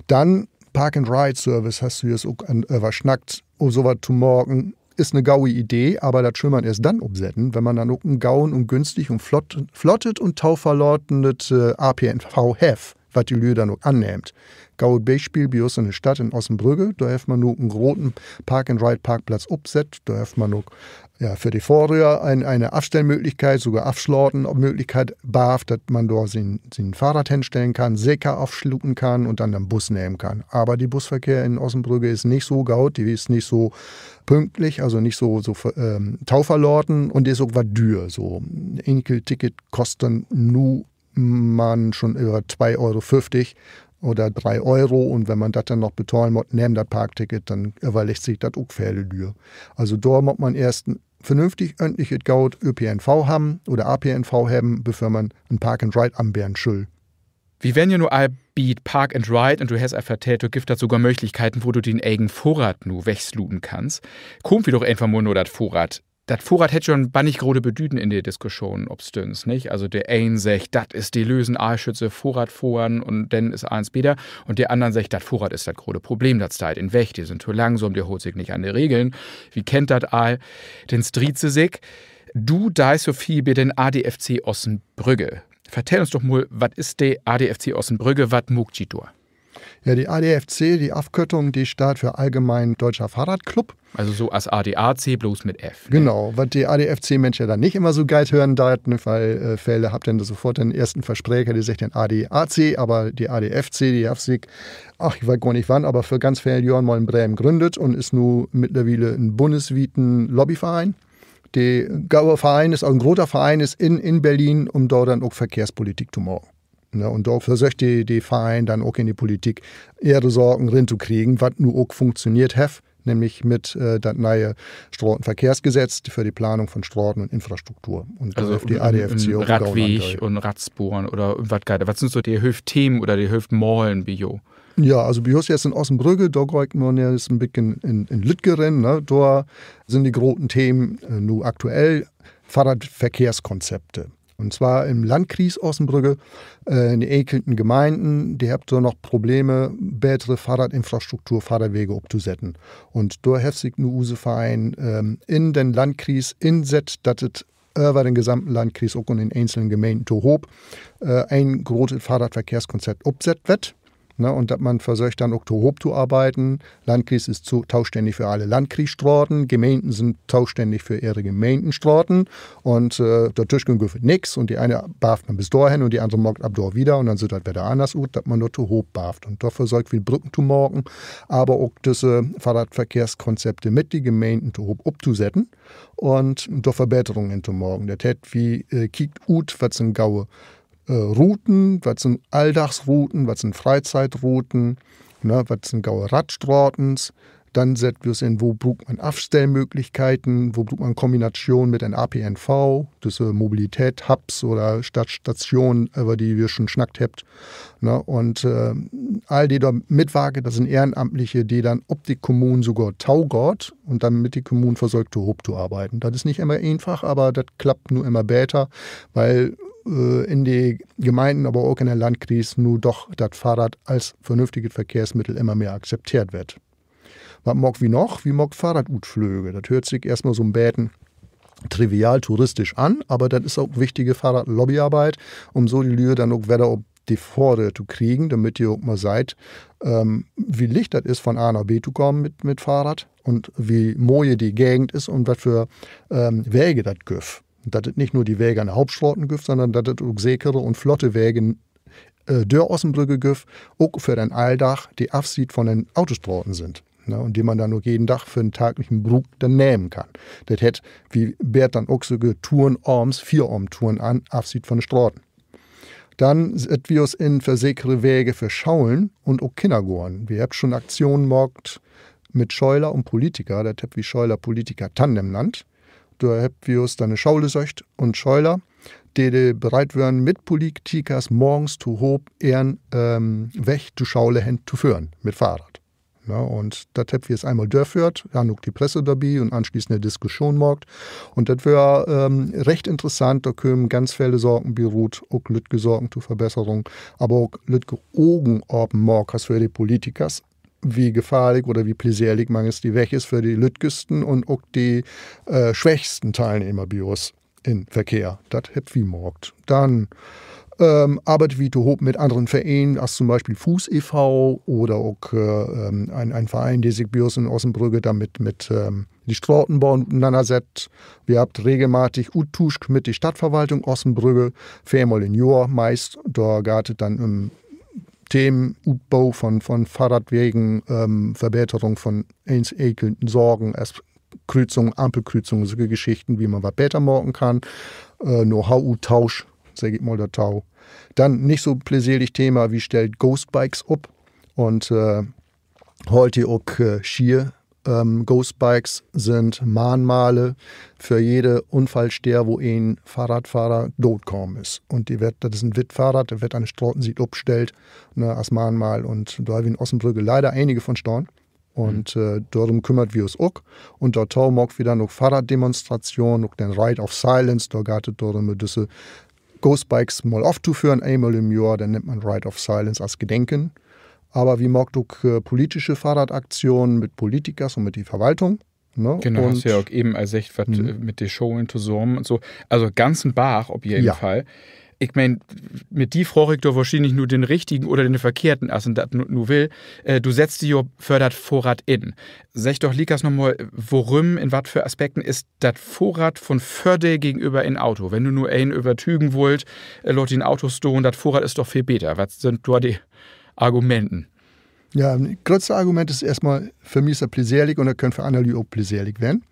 Denn Park and Ride Service, hest du jüst ok an, översnackt, üm so wat to maken, is ne gode Idee, aver dat schull man eerst denn opsetten, wenn man denn ok en goden un günstig un flott, flottet un toverlatenet, äh, ÖPNV hett, wat de Lüe denn ok annehmt. Godet Bispeel, bi us in de Stadt in Ossenbrügge, dor hett man nu en groten Park-and-Ride-Parkplatz opsett. Dor hett man ok, ja, för de Fohrröör en, ene Afstellmööglichkeit, sogor afslaten Mööglichkeit barft, dat man dor sien, sien Fohrrad henstellen kann, seker afsluten kann un denn den Bus nehmen kann. Aver de Busverkehr in Ossenbrügge is nich so goot, de is nich so pünktlich, also nich so, so, ähm, toverlaten un de is ok wat düür. So en Enkelticket kost denn nu man schon över twee Euro föfftig oder dree Euro. Un wenn man dat denn noch betahlen mutt, neven dat Parkticket, denn överleggt sik dat ok vele Lüe. Also dor mutt man eerst en vernünftig, ördentlichet, goot ÖPNV hebben oder ÖPNV hebben, bevör man en Park and Ride anbeden schull. Wi weren ja nu al bi't Park and Ride un du hest al vertellt, dor gifft dat sogor Mööglichkeiten, wo du dien egen Fohrrad nu wegsluten kannst. Kaamt wi doch eenfach mal na dat Fohrrad. Dat Fohrrad hett jo en bannig grote Bedüden in de Diskussion opstunns, nich? Also de een seggt, dat is de Lösen, all schüllt se Fohrrad fohren un denn is allens beter. Un de annern seggt, dat Fohrrad is dat grote Problem, dat steiht in'n Weg, de sünd to langsam, de hoolt sik nich an de Regeln. Wi kennt dat all, denn striedt se sik. Du deist so veel bi den A D F C Ossenbrügge. Vertell uns doch mal, wat is de A D F C Ossenbrügge, wat maakt ji dor? Ja, de A D F C, de Afkörtung, de steiht för Allgemein Deutscher Fahrradclub. Also so as A D A C, blots mit F, ne? Genau, wat de A D F C-Minschen ja denn nich immer so geern hören deit, ne, wiel, äh, vele hebbt denn sofort den eersten Verspreker, de seggt denn A D A C, aver de A D F C, de hett sik, ach, ik weet gor nich wann, aver vör ganz vele Johren mal in Bremen gründet un is nu mittlerwiel en bunneswieten Lobbyverein. De gode Verein is, ok en groten Verein is in, in Berlin, üm dor denn ok Verkehrspolitik to maken. Ne, un dor versöcht de, de Verein denn ok in de Politik, ehre Saken rintokriegen, wat nu ok funktioneert hett, nämlich mit, äh, dat ne'e Stratenverkehrsgesetz för de Planung von Straten un Infrastruktur. Un dor hett de A D F C ok en goden Andeel. Also en, en Radweg un Radsporen oder wat geiht, wat sünd so de Hööftthemen oder de Hööftmalen bi jo? Ja, also bi us jetzt in Ossenbrügge, dor gah ik nu eerst en beten in, in lüttje rin, ne? Dor sünd de groten Themen, äh, nu aktuell Fahrradverkehrskonzepte. Un zwar in'n Landkreis Ossenbrügge, äh, in de enkelten Gemeinden, de hebbt dor noch Probleme, betere Fahrradinfrastruktur, Fahrradwege optosetten. Un dor hett sik nu use Verein, ähm, in den Landkreis insett, dat dat över den gesamten Landkreis ok in de enkelten Gemeinden tohoop, äh, en grotet Fahrradverkehrskonzept opsett ward. Ne, un dat man versöcht denn ok tohoop to arbeiden. Landkreis is to-, tostännig för alle Landkreisstraten, Gemeinden sünd tostännig för ehre Gemeindenstraten. Un, äh, dortüsken gifft dat nix. Un de ene barvt man bit dorhen un de annere maakt ab dor wieder un denn süht dat wedder anners ut, dat man dor tohoop barvt. Un dor versöökt wi Brücken to maken, aver ok düsse Fahrradverkehrskonzepte mit de Gemeinden tohoop optosetten un dor Verbeterungen in to maken. Dat heet, wi, äh, kiekt ut, wat sünd gode, äh, Routen, wat sünd Alldagsrouten, wat sünd Freizeitrouten, ne, wat sünd gode Radstratens. Denn sett wi us in, wo bruukt man Afstellmööglichkeiten, wo bruukt man Kombination mit den A P N V, düsse Mobilitätshubs oder Stadtstationen, över de wi schon snackt hebbt. Ne, un, äh, all de dor mitwarkt, dat sünd Ehrenamtliche, de denn op de Kommunen sogor togaht un denn mit de Kommunen versöökt, tohoop to arbeiden. Dat is nich immer eenfach, aver dat klappt nu immer beter, wiel, äh, in de Gemeinden, aver ok in de Landkreis nu doch dat Fahrrad as vernünftiget Verkehrsmiddel immer mehr akzepteert warrt. Wat maakt wi noch? Wi maakt Fahrradutflöge. Dat höört sik eerstmal so 'n beten trivial touristisch an, aver dat is ok wichtige Fahrradlobbyarbeit, üm so de Lüüd denn ok wedder op de Fohrräder to kriegen, dormit de ok mal seht, ähm, wo licht dat is, von A na B to kamen mit, mit Fahrrad un wo moi de Gegend is un wat för, ähm, Wege dat gifft. Dat dat nich nur de Wege an de Hauptstraten gifft, sonnern dat dat ok sekere un flotte Wege, äh, dör Ossenbrügge gifft, ok för den Alldag, de afsiet von den Autostraten sünd, ne, un de man denn ok jeden Dag för den daglichen Bruuk denn nehmen kann. Dat heet, wi beedt denn ok so Touren avends, Fieravendtouren an, afsiet von de Straten. Denn sett wi us in för sekere Wege för Scholen un ok Kinnergoorn. Wi hebbt schon Aktionen maakt mit Schöler un Politiker, dat hebbt wi Schöler-Politiker-Tandem nannt. Dor hebbt wi us denn Schole söcht un Schöler, de, de bereit weren, mit Politikers morgens tohoop ehren, ähm, Weg to Schole hen to föhren, mit Fahrrad. Ne, un dat hebbt wi jetzt eenmal dörföhrt, harrn ok de Presse dorbi un anschließend 'ne Diskussion maakt. Un dat weer, ähm, recht interessant, dor kömen ganz vele Saken bi rut, ok lüttke Saken to Verbesserung, aver ok lüttke Ogenapenmakers för de Politikers, wo gefahrlik oder wo pleseerlik mangs de Weg is för de Lüttkesten un ok de, äh, swächsten Teilnehmer bi us in Verkehr. Dat hebbt wi maakt. Denn, ähm, arbeidt wi tohoop mit anneren Verenen, as to'n Bispeel Fuß e V oder ok, äh, ähm, en, en Vereen, de sik bi us in Ossenbrügge dormit, mit, ähm, de Stratenbahn utenannersett. Wi hebbt regelmatig Uttuusch mit de Stadtverwaltung Ossenbrügge, veermal in't Johr meist. Dor geiht dat denn üm Themen, Utbo von, von Fahrradwegen, ähm, Verbeterung von eens-, enkelten Saken, as Krüzung, Ampelkrüzung, sülke Geschichten, wo man wat beter maken kann. Äh, Know-how-Tausch, segg ik mal dorto. Denn nich so pleseerlich Thema, wi stellt Ghostbikes op un, äh, haalt de ok, äh, schier. Ähm, Ghostbikes sünd Mahnmale för jede Unfallsteed, wo en Fahrradfahrer dootkamen is. Un de weert, dat is en witt Fahrrad, de weert an de Stratensiet opstellt, ne, as Mahnmal. Un dor hebbt wi in Ossenbrügge leider enige von stahn. Un, äh, dorüm kümmert wi us ok. Un dorto maakt wi denn ok Fahrraddemonstrationen, ok den Ride of Silence. Dor geiht dat dorüm, düsse Ghostbikes mal aftoföhren, eenmal in't Johr, denn nöömt man Ride of Silence as Gedenken. Aver wi maakt ok, äh, politische Fahrradaktionen mit Politikers un mit de Verwaltung, ne? Genau, hest du ja ok even al seggt, wat, äh, mit de Scholen tosamen un so. Also ganzen Barg op jeden Fall. ik meen, mit di fraag ik dor wohrschienlich nu den Richtigen oder den Verkehrten, as een dat nu, nu will. Äh, du settst di jo för dat Fohrrad in. Segg doch liekers noch mal, worüm, in wat för Aspekten is dat Fohrrad von Vördeel gegenöver en Auto? Wenn du nu een övertügen wullt, äh, laat dien Auto stahn, dat Fohrrad is doch veel beter. Wat sünd dor de Argumenten? Ja, gröttste Argument is eerstmal, för mi is dat pleseerlik un dat köönt för anner Lüüd ok pleseerlik ween.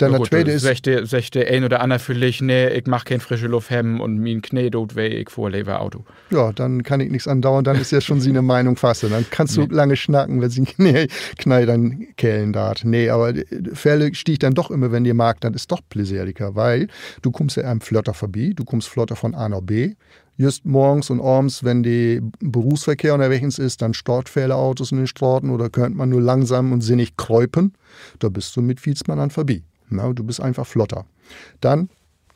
Denn dat tweede is, seggt de, seggt de een oder anner villicht: Nee, ik mag keen frische Luft hebben un mien Knee doot weh, ik fohr lever Auto. Ja, denn kann ik nix an doon, denn is ja schon siene Meinung fast. Denn kannst du ok lange snacken, wenn sien Knee, Knee denn kellen deit. Nee, aver, äh, vele stiegt denn doch üm, wenn de markt, dat is doch pleseerliker, weil du kummst ja even flotter vörbi, du kummst flotter von A na B. Jüst morgens un avends, wenn de Berufsverkehr ünnerwegens is, denn staht vele Autos in de Straten oder köönt man nur langsam un sinnig kröpen. Dor büst du mit Fiets man an vörbi. Na, du büst eenfach flotter. Denn,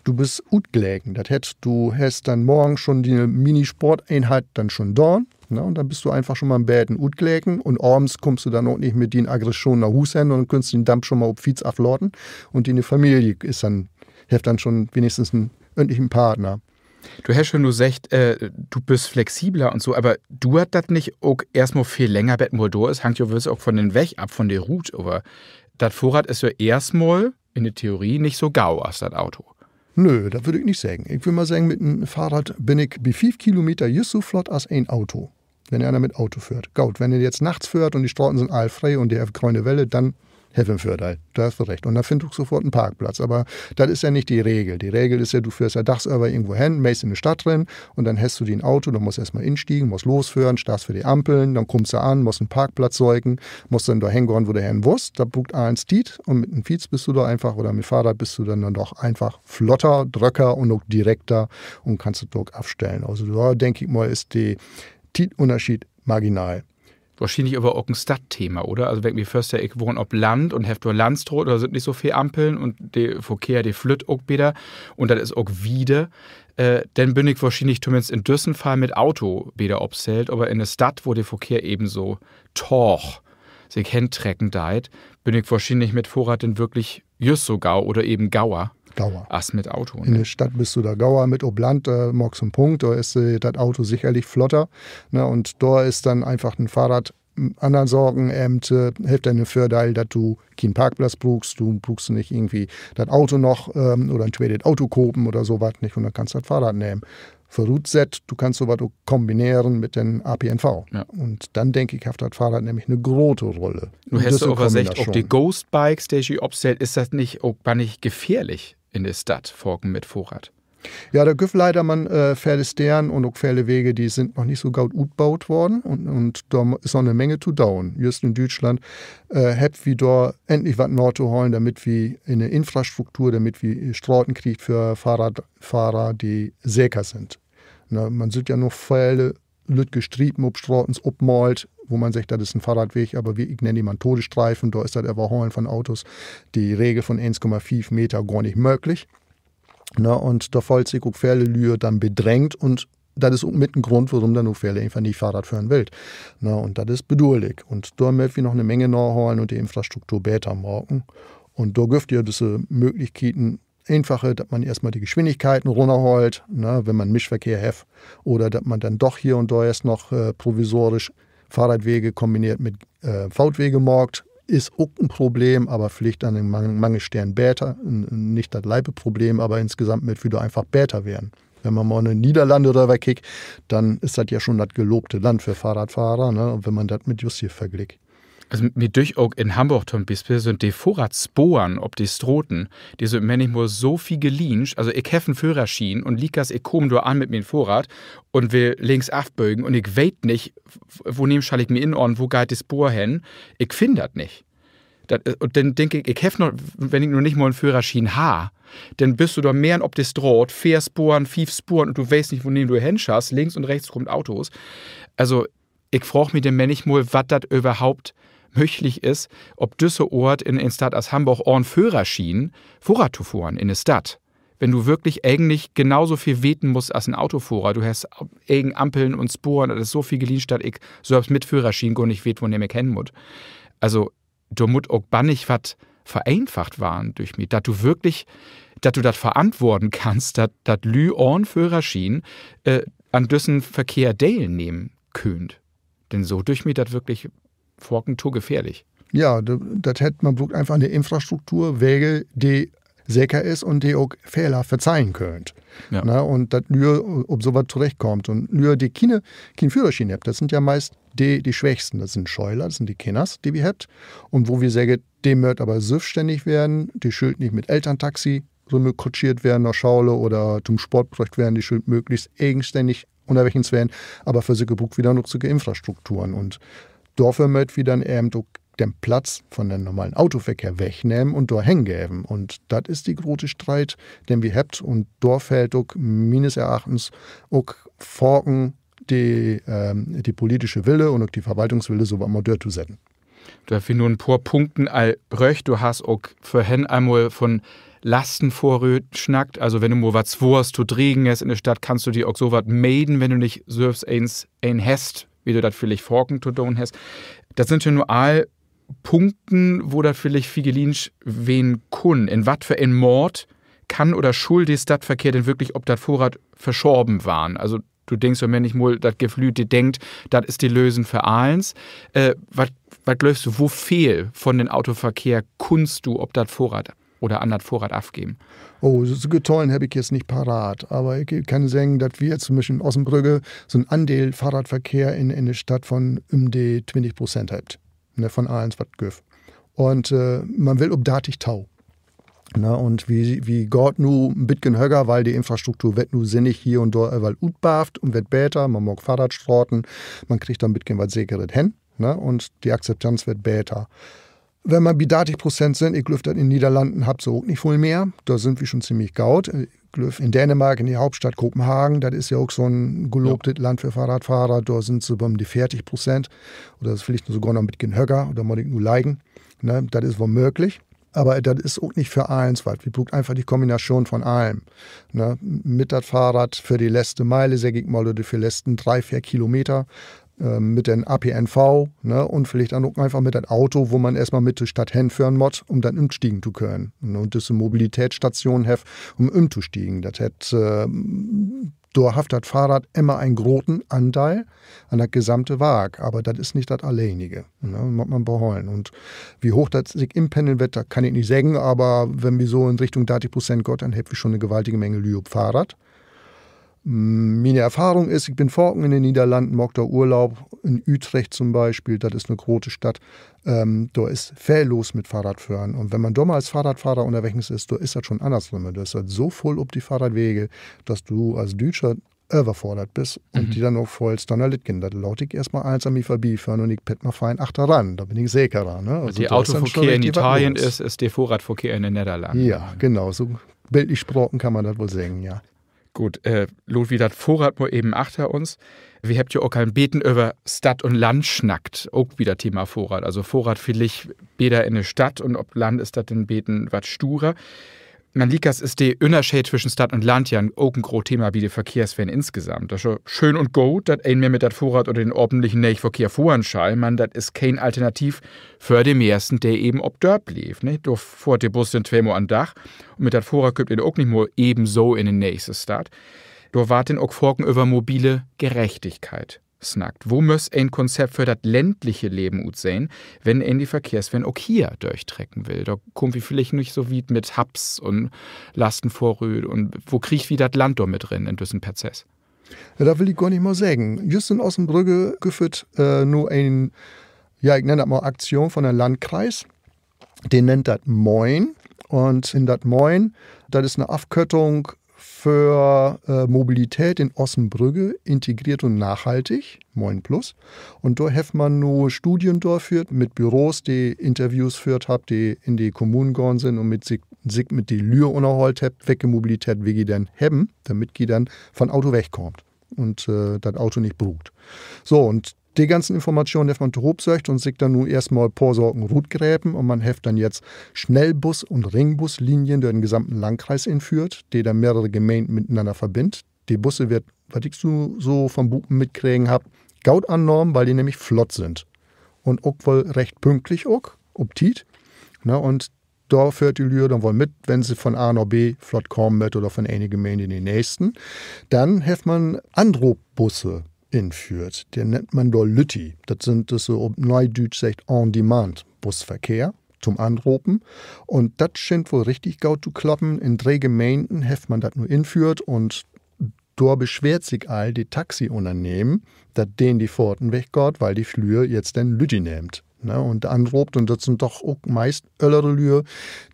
du büst utgleken. Dat heet, du hest denn morgens schon diene Minisporteenheit denn schon daan, ne? Un denn büst du eenfach schon mal en beten utgleken un avends kummst du denn ok nich mit dien Aggression na Huus hen un kunnst den Damp schon mal op Fiets aflaten. Un diene Familie is denn, hett denn schon wenigstens en ordentlichen Partner. Du hest schon nu seggt, äh, du büst flexibler un so, aver duert dat nich ok eerstmal veel länger, bet man dor is? Hangt jo wiss ok von den Weg af, von de Route, aver dat Fohrrad is jo eerstmal in de Theorie nich so gau as dat Auto. Nö, dat würr ik nich seggen. Ik würr mal seggen, mit en Fohrrad bün ik bi fief Kilometer jüst so flott as en Auto, wenn eener mit Auto föhrt. Goot, wenn de jetzt nachts föhrt un de Straten sünd all free un de hett gröne Welle, denn hett he en Vördeel. Dor hest du recht. Un denn finn ik sofort en Parkplatz. Aver dat is ja nich de Regel. De Regel is ja, du föhrst ja dagsöver irgendwo hen, meist in de Stadt rin, un denn hest du dien Auto, denn musst eerstmal instiegen, musst losföhren, steihst vör de Ampeln, denn kummst du an, musst en Parkplatz söken, musst denn dor hengahn, wo du hen wullt. Dat bruukt allens Tiet. Un mit en Fiets büst du dor eenfach, oder mit Fohrrad büst du denn, denn doch eenfach flotter, dröcker un ok direkter un kannst dat ok afstellen. Also dor, denk ik mal, is de Tietünnerscheed marginal. Wohrschienlich aver ok en Stadtthema, oder? Also, wenn ik mi vörstell, ik wahn op Land un heff dor Landstraat, dor sünd nich so veel Ampeln un de Verkehr, de flütt ok beter un dat is ok wieder, äh, denn bün ik wohrschienlich tominnst in düssen Fall mit Auto beter opstellt, aver in de Stadt, wo de Verkehr even so taag sik hentrecken deit, bün ik wohrschienlich mit Fohrrad denn würklich jüst so gau oder even gauer as mit Auto, ne? In de Stadt büst du dor gauer, mit op Land, äh, maakst en Punkt, dor is, äh, dat Auto sicherlich flotter, ne? Un dor is denn eenfach en Fohrrad, m-, anner Saken, ähm, hett denn en Vördeel, dat du keen Parkplatz bruukst, du bruukst nich irgendwie dat Auto noch, ähm, oder en tweedet Auto kopen oder so wat nich, un denn kannst dat Fohrrad nehmen. Vörutsett, du kannst so wat ok kombineren mit den A P N V. Un denn, denk ik, hett dat Fohrrad nämlich ne grote Rull. Nu hest du aver seggt, ok de Ghost Bikes, de ji opstellt, is dat nich ok bannig gefährlich in de Stadt, faken mit Fohrrad? Ja, dor gifft leider man, äh, vele Steden un ok vele Wege, de sünd noch nich so goot utboot worrn un, un dor is noch ne Menge to doon. Jüst in Düütschland, äh, hebbt wi dor endlich wat natoholen, dormit wi in de Infrastruktur, dormit wi Straten kriegt för Fohrrad-, Fohrer, de seker sünd. Ne, man süht ja noch vele lüttke Striepen op Stratens opmaalt, wo man seggt, dat is en Fohrradweg, aver wi, ik nenn de man Todesstreifen, dor is dat Överholen von Autos, de Regel von eens Komma fief Meter gor nich mööglich. Ne, un dor föhlt sik ok vele Lüüd denn bedrängt un dat is ok mit en Grund, worüm denn ok vele eenfach nich Fohrrad föhren wüllt. Ne, un dat is beduerlik. Un dor mööt wi noch ne Menge nahalen un de Infrastruktur beter maken. Un dor gifft ja düsse Mööglichkeiten, eenfache, dat man eerstmal de Geschwindigkeiten runnerhaalt, ne, wenn man Mischverkehr hett, oder dat man denn doch hier un dor eerst noch, äh, provisorisch Fohrradwege kombineert mit, äh, Footwege maakt, is ok en Problem, aver villicht an de mang-, mange Steden beter, n-, nich dat leipe Problem, aver insgesamt mööt wi dor eenfach beter weern. Wenn man mal in de Niederlande röverkickt, denn is dat ja schon dat gelobte Land för Fohrradfohrer, ne, wenn man dat mit jüst hier verglickt. Also, mi dücht ok in Hamborg to'n Bispeel sünd de Fohrradsporen op de Straten, de sünd männichmal so viel gelienscht. Also, ik heff en Föhrerschien un liekers, ik kaam dor an mit mien Fohrrad un will links afbögen un ik weet nich, w-, woneem schall ik mi inordnen, wo geiht de Spoor hen? Ik finn dat nich. Dat, äh, un denn denk ik, ik heff noch, wenn ik noch nich mal en Föhrerschien harr, denn büst du dor merrn op de Straat, veer Sporen, fief Sporen un du weetst nich, woneem du hen schasst, links un rechts kummt Autos. Also, ik fraag mi denn männichmal, wat dat överhaupt mööglich is, op düsse Oort in en Stadt as Hamborg ahn Föhrerschien Fohrrad to fohren in de Stadt. Wenn du würklich egentlich genau so veel weten musst as en Autofohrer, du hest egen Ampeln un Sporen, dat is so veel gelienscht, dat ik sülvst mit Föhrerschien gor nich weet, woneem ik hen mutt. Also, dor mutt ok bannig wat vereenfacht warrn, dücht mi, dat du würklich, dat du dat verantwoorden kannst, dat, dat Lüüd ahn Föhrerschien, äh, an düssen Verkehr deelnehmen köönt. Denn so dücht mi dat würklich faken to gefährlich. Ja, d-, dat heet, man bruukt eenfach 'ne Infrastruktur, Wege, de seker is un de ok Fehler verzeihen köönt. Ja. Ne, un dat Lüe op so wat torechtkaamt. Un Lüe, de kiene, kien Führerschien hebbt, dat sünd ja meist de, de Swächsten. Dat sünd Schöler, dat sünd de Kinners, de wi hebbt. Un wo wi seggt, de mööt aver sülvstännig weern, de schüllt nich mit Elterntaxi rümkutschiert weern na Schole oder to'n Sport bröcht weern, de schüllt mööglichst egenstännig ünnerwegens weern, aver för sük bruukt wi denn ok sük Infrastrukturen. Un dorför mööt wi denn even ok den Platz von den normalen Autoverkehr wegnehmen un dor hengeven. Un dat is de grote Striet, den wi hebbt. Un dor fehlt ok mienes Erachtens ok faken de, ähm, de politische Wille un ok de Verwaltungswille, so wat mal dörtosetten. Dor hebbt wi nu en poor Punkten al bröcht. Du hest ok vörhen eenmal von Lastenfohrrööd snackt. Also wenn du mal wat Swoors to dregen hest in de Stadt, kannst du di ok so wat meden, wenn du nich sülvst eens een hest, wo du dat villicht faken to doon hest. Dat sünd ja nu all Punkten, wo dat villicht vigeliensch ween kunn. In wat för en Maat kann oder schull de Stadtverkehr denn würklich op dat Fohrrad verschaven warrn? Also du denkst jo männichmal, dat gifft Lüüd, de denkt, dat is de Lösen för allens. Äh, wat, wat glöövst du, wo veel von den Autoverkehr kunnst du op dat Fohrrad oder an dat Fohrrad afgeven? Oh, so, so Getahlen heff ik jetzt nich paraat, aver ik kann seggen, dat wi to'n Bispeel in Ossenbrügge so'n Andeel Fohrradverkehr in, in de Stadt von üm de twintig Prozent hebbt, ne, von allens, wat 't gifft. Un, äh, man will op dartig to. Ne, un wi, wi gaht nu en beten höger, wiel de Infrastruktur warrt nu sinnig hier un dor överall utbaut un warrt beter. Man maakt Fohrradstraten, man kriggt dor en beten wat Sekeres hen, ne, un de Akzeptanz warrt beter. Wenn man bi dartig Prozent sünd, ik glööv, dat in Niederlanden hebbt se ok nich veel mehr. Dor sünd wi schon ziemlich goot. Ik glööv, in Dänemark, in de Hauptstadt Kopenhagen, dat is ja ok so'n gelobtet Land för Fohrradfohrer, dor sünd se bi üm de veertig Prozent oder villicht sogor noch en beten höger, dor mutt ik nu liegen. Ne, dat is woll mööglich. Aver dat is ok nich för allens wat. Wi bruukt eenfach de Kombination von allem. Ne, mit dat Fohrrad för de letzte Meile, segg ik mal, oder för de letzten dree, veer Kilometer, äh, mit den ÖPNV, ne, un villicht denn ok eenfach mit dat Auto, wo man eerstmal mit de Stadt henföhren mutt, üm denn ümstiegen to könen. Ne, un düsse Mobilitätsstationen hett, üm ümtostiegen. Dat hett, äh, dor hett dat Fohrrad immer en groten Andeel an dat gesamte Wark, aver dat is nich dat Alleenige, ne, mutt man behollen. Un wo hooch dat sik inpendeln warrt, dat kann ik nich seggen, aver wenn wi so in Richtung dartig Prozent gaht, denn hebbt wi schon 'ne gewaltige Menge Lüüd op Fohrrad. Miene Erfahrung is, ik bün faken in de Niederlanden, maak dor Urlaub, in Utrecht to'n Bispeel, dat is 'ne grote Stadt, ähm, dor is veel los mit Fohrradföhren. Un wenn man dor mal as Fohrradfohrer ünnerwegens is, dor is dat schon annersrüm. Dor is dat so vull op de Fohrradwege, dat du as Düütscher överfordert büst un di denn ok föhlst, dor na, dat laat ik eerstmal allens an mi vörbiföhren un ik pett mal fein achteran, dor bün ik sekerer, ne? Also de Autoverkehr in Italien is, is de Fohrradverkehr in de Nedderlannen. Ja, genau, so bildlich spraken kann man dat woll seggen, ja. Goot, äh, laat wi dat Fohrrad mal even achter uns. Wi hebbt ja ok al en beten över Stadt un Land snackt, ok wedder Thema Fohrrad. Also Fohrrad villicht beter in de Stadt un op Land is dat en beten wat sturer. Man liekers is de Ünnerscheed twüschen Stadt un Land ja ok en groot Thema bi de Verkehrswenn insgesamt. Dat is ja schöön un goot, dat een mehr mit dat Fohrrad oder den öffentlichen Nahverkehr fohren schall, man dat is keen Alternativ för de mehrsten, de even op Dörp leevt, ne? Dor fohrt de Bus denn tweemal an'n Dag. Un mit dat Fohrrad kümmt een ok nich mal even so in de nächste Stadt. Dor warrt denn ok faken över mobile Gerechtigkeit snackt. Wo müss en Konzept för dat ländliche Leven utsehn, wenn een de Verkehrswenn ok hier dörchtrecken will? Dor kaamt wi villicht nich so wiet mit Hubs un Lastenfohrrööd. Un wo kriegt wi dat Land dor mit rin in düssen Prozess? Ja, dat will ik gor nich mal seggen. Jüst in Ossenbrügge gifft dat, äh, nu en, ja, ik nenn dat mal Aktion von den Landkreis. De nennt dat Moin. Un in dat Moin, dat is 'ne Afkörtung för, äh, Mobilität in Ossenbrügge, integriert un nachhaltig, Moin Plus. Un dor hett man nu Studien dörföhrt mit Büros, de Interviews föhrt hebbt, de in de Kommunen gahn sünd un mit sik, sik mit de Lüe ünnerhollen hebbt, welke Mobilität wi geern denn hebben, dormit ji denn von Auto wegkaamt un, äh, dat Auto nich bruukt. So, un de ganzen Informationen hett man tohoop söcht un sik denn nu eerstmal poor Saken rutgrepen un man hett denn jetzt Schnellbus- un Ringbuslinien dör den gesamten Landkreis inföhrt, de denn mehrere Gemeenden mitenanner verbinnt. De Busse weert, wat ik so, so von buten mitkregen hebb, goot annahmen, wiel de nämlich flott sünd. Un ok woll recht pünktlich ok, op Tiet. Ne, un dor föhrt de Lüe denn woll mit, wenn se von A na B flott kamen mööt oder von ene Gemeende in de nächsten. Denn hett man Anroopbusse inföhrt. De nennt man dor Lütti. Dat sünd düsse, op Needüütsch seggt, On-Demand-Busverkehr to'n Anropen. Un dat schient woll richtig goot to klappen. In dree Gemeenden hett man dat nu inföhrt un dor beschweert sik all de Taxiünnernehmen, dat denn de Fohrten weggaht, wiel de Lüe jetzt denn Lütti nehmt, ne, un anroopt. Un dat sünd doch ok meist öllere Lüe,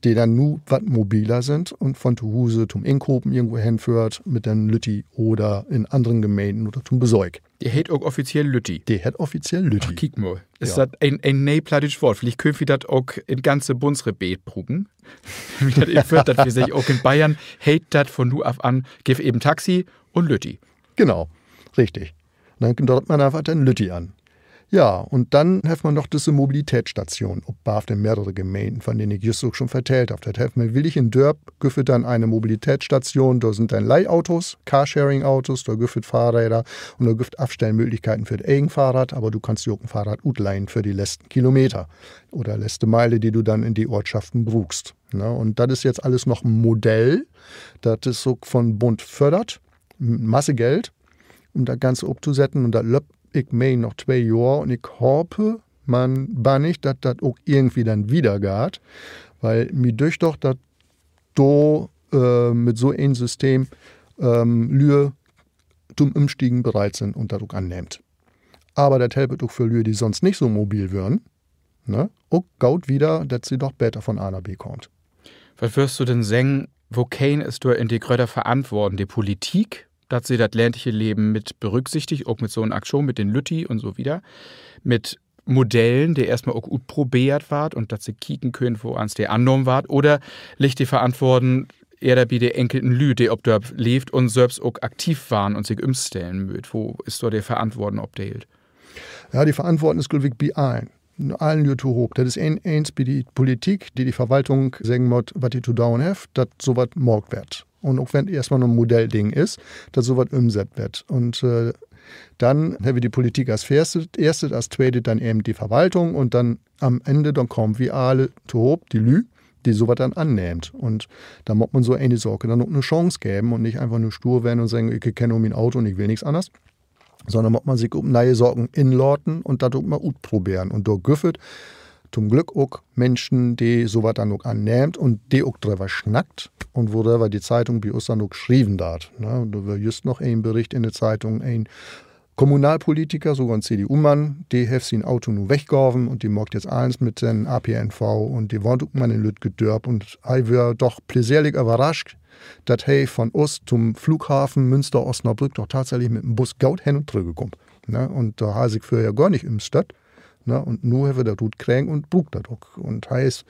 de denn nu wat mobiler sünd un von to Huus to'n Inkopen irgendwo henföhrt mit den Lütti oder in annere Gemeenden oder to'n Besöök. De heet ok offiziell Lütti? De heet offiziell Lütti. Ach, kiek mal. Is dat en, en nee plattdüütsch Woort? Villicht köönt wi dat ok in't ganze Bundsrebeet bruken. Wenn wi dat inföhrt, dat wi seggt, ok in Bayern heet dat von nu af an, gifft even Taxi un Lütti. Genau, richtig. Denn dor roopt man eenfach den Lütti an. Ja, un denn hett man noch düsse Mobilitätsstation op, gifft dat mehrere Gemeenden, von de ik jüst ok schon vertellt heff. Dat heff man willig in Dörp, gifft dat denn ene Mobilitätsstation, dor sünd denn Leihautos, Carsharing-Autos, dor gifft dat Fahrräder un dor gifft dat Afstellmööglichkeiten för dat egen Fahrrad, aver du kannst di ok en Fahrrad utlehnen för de letzten Kilometer oder letzte Meile, de du denn in de Oortschaften bruukst, ne? Un dat is jetzt allens noch en Modell, dat is ok von Bund fördert, mit Masse Geld, üm dat Ganze optosetten. Un dat löppt, ik meen, noch twee Johr. Un ik hoop man bannig, dat dat ok irgendwie denn wiedergeiht, wiel mi dücht doch, dat dor, äh, mit so en System, ähm, Lüe to'n Ümstiegen bereit sünd un dat ok annehmt. Aver dat helpt ok för Lüe, de sonst nich so mobil weren, ne, ok goot wieder, dat se doch beter von A na B kaamt. Wat würrst du denn seggen, wokeen is dor in de grötter Verantwoorden? De Politik, dat se dat ländliche Leven mit berücksichtigt, ok mit so 'n Aktion, mit den Lütti un so wieder, mit Modellen, de eerstmal ok utprobeert warrt un dat se kieken köönt, woans de annahmen warrt? Oder liggt de Verantwoorden ehrder bi de enkelten Lüüd, de op Dörp leevt un sülvst ok aktiv warrn un sik ümstellen mööt? Wo is dor de Verantwoorden opdeelt? Ja, de Verantwoorden is, glööv ik, bi allen. Allen Lüüd tohoop. Dat is een-, eens bi de Politik, de de Verwaltung seggen mutt, wat de to doon hett, dat so wat maakt warrt. Un ok wenn dat eerstmal nur 'n Modellding is, dat so wat ümsett warrt. Un, äh, denn hebbt wi de Politik as eerste, eerste, as tweete denn even de Verwaltung un denn an't Enn, denn kaamt wi alle tohoop, de Lüüd, de so wat denn annehmt. Un denn mutt man so ene Saak denn ok 'ne Chance geven un nich eenfach nur stuur ween un seggen: Ik kenn nu mien Auto un ik will nix anners. Sonnern mutt man sik op ne'e Saken inlaten un dat ok mal utproberen. Un dor gifft dat to'n Glück ok Minschen, de so wat denn ok annehmt un de ok dröver snackt un woröver de Zeitung bi us denn ok schrieven deit, ne? Dor weer jüst noch en Bericht in de Zeitung, en Kommunalpolitiker, sogor en C-D-U-Mann, de hett sien Auto nu weggeven un de maakt jetzt allens mit den ÖPNV un de wahnt ok man in lüttje Dörp un he weer doch pleseerlik överrascht, dat he von us to'n Flughaven Münster-Osnabrück doch tatsächlich mit en Bus goot hen un trügge kummt, ne? Un dor harr he sik vörher gor nich ümstött, ne? Un nu hett he dat rutkregen un bruukt dat ok. Un he is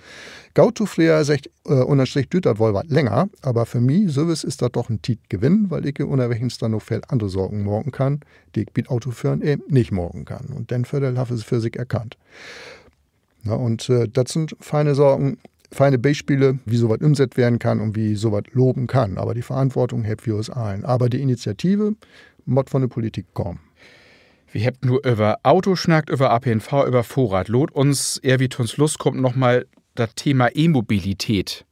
goot tofreden, seggt, äh, ünner'n Strich düürt dat woll wat länger, aver för mi sülvst is dat doch en Tietgewinn, wiel ik ünnerwegens denn noch veel annere Saken maken kann, de ik bi't Autoföhren even nich maken kann. Un den Vördeel hett he för sik erkannt. Na, un, äh, dat sünd feine Saken, feine Bispelen, wo so wat ümsett weern kann un wo so wat lopen kann. Aver de Verantwortung hebbt wi us allen. Aver de Initiative mutt von de Politik kamen. Wi hebbt nu över Auto snackt, över ÖPNV, över Fohrrad. Laat uns, ehr wi to'n Sluss kaamt, noch mal dat Thema E-Mobilität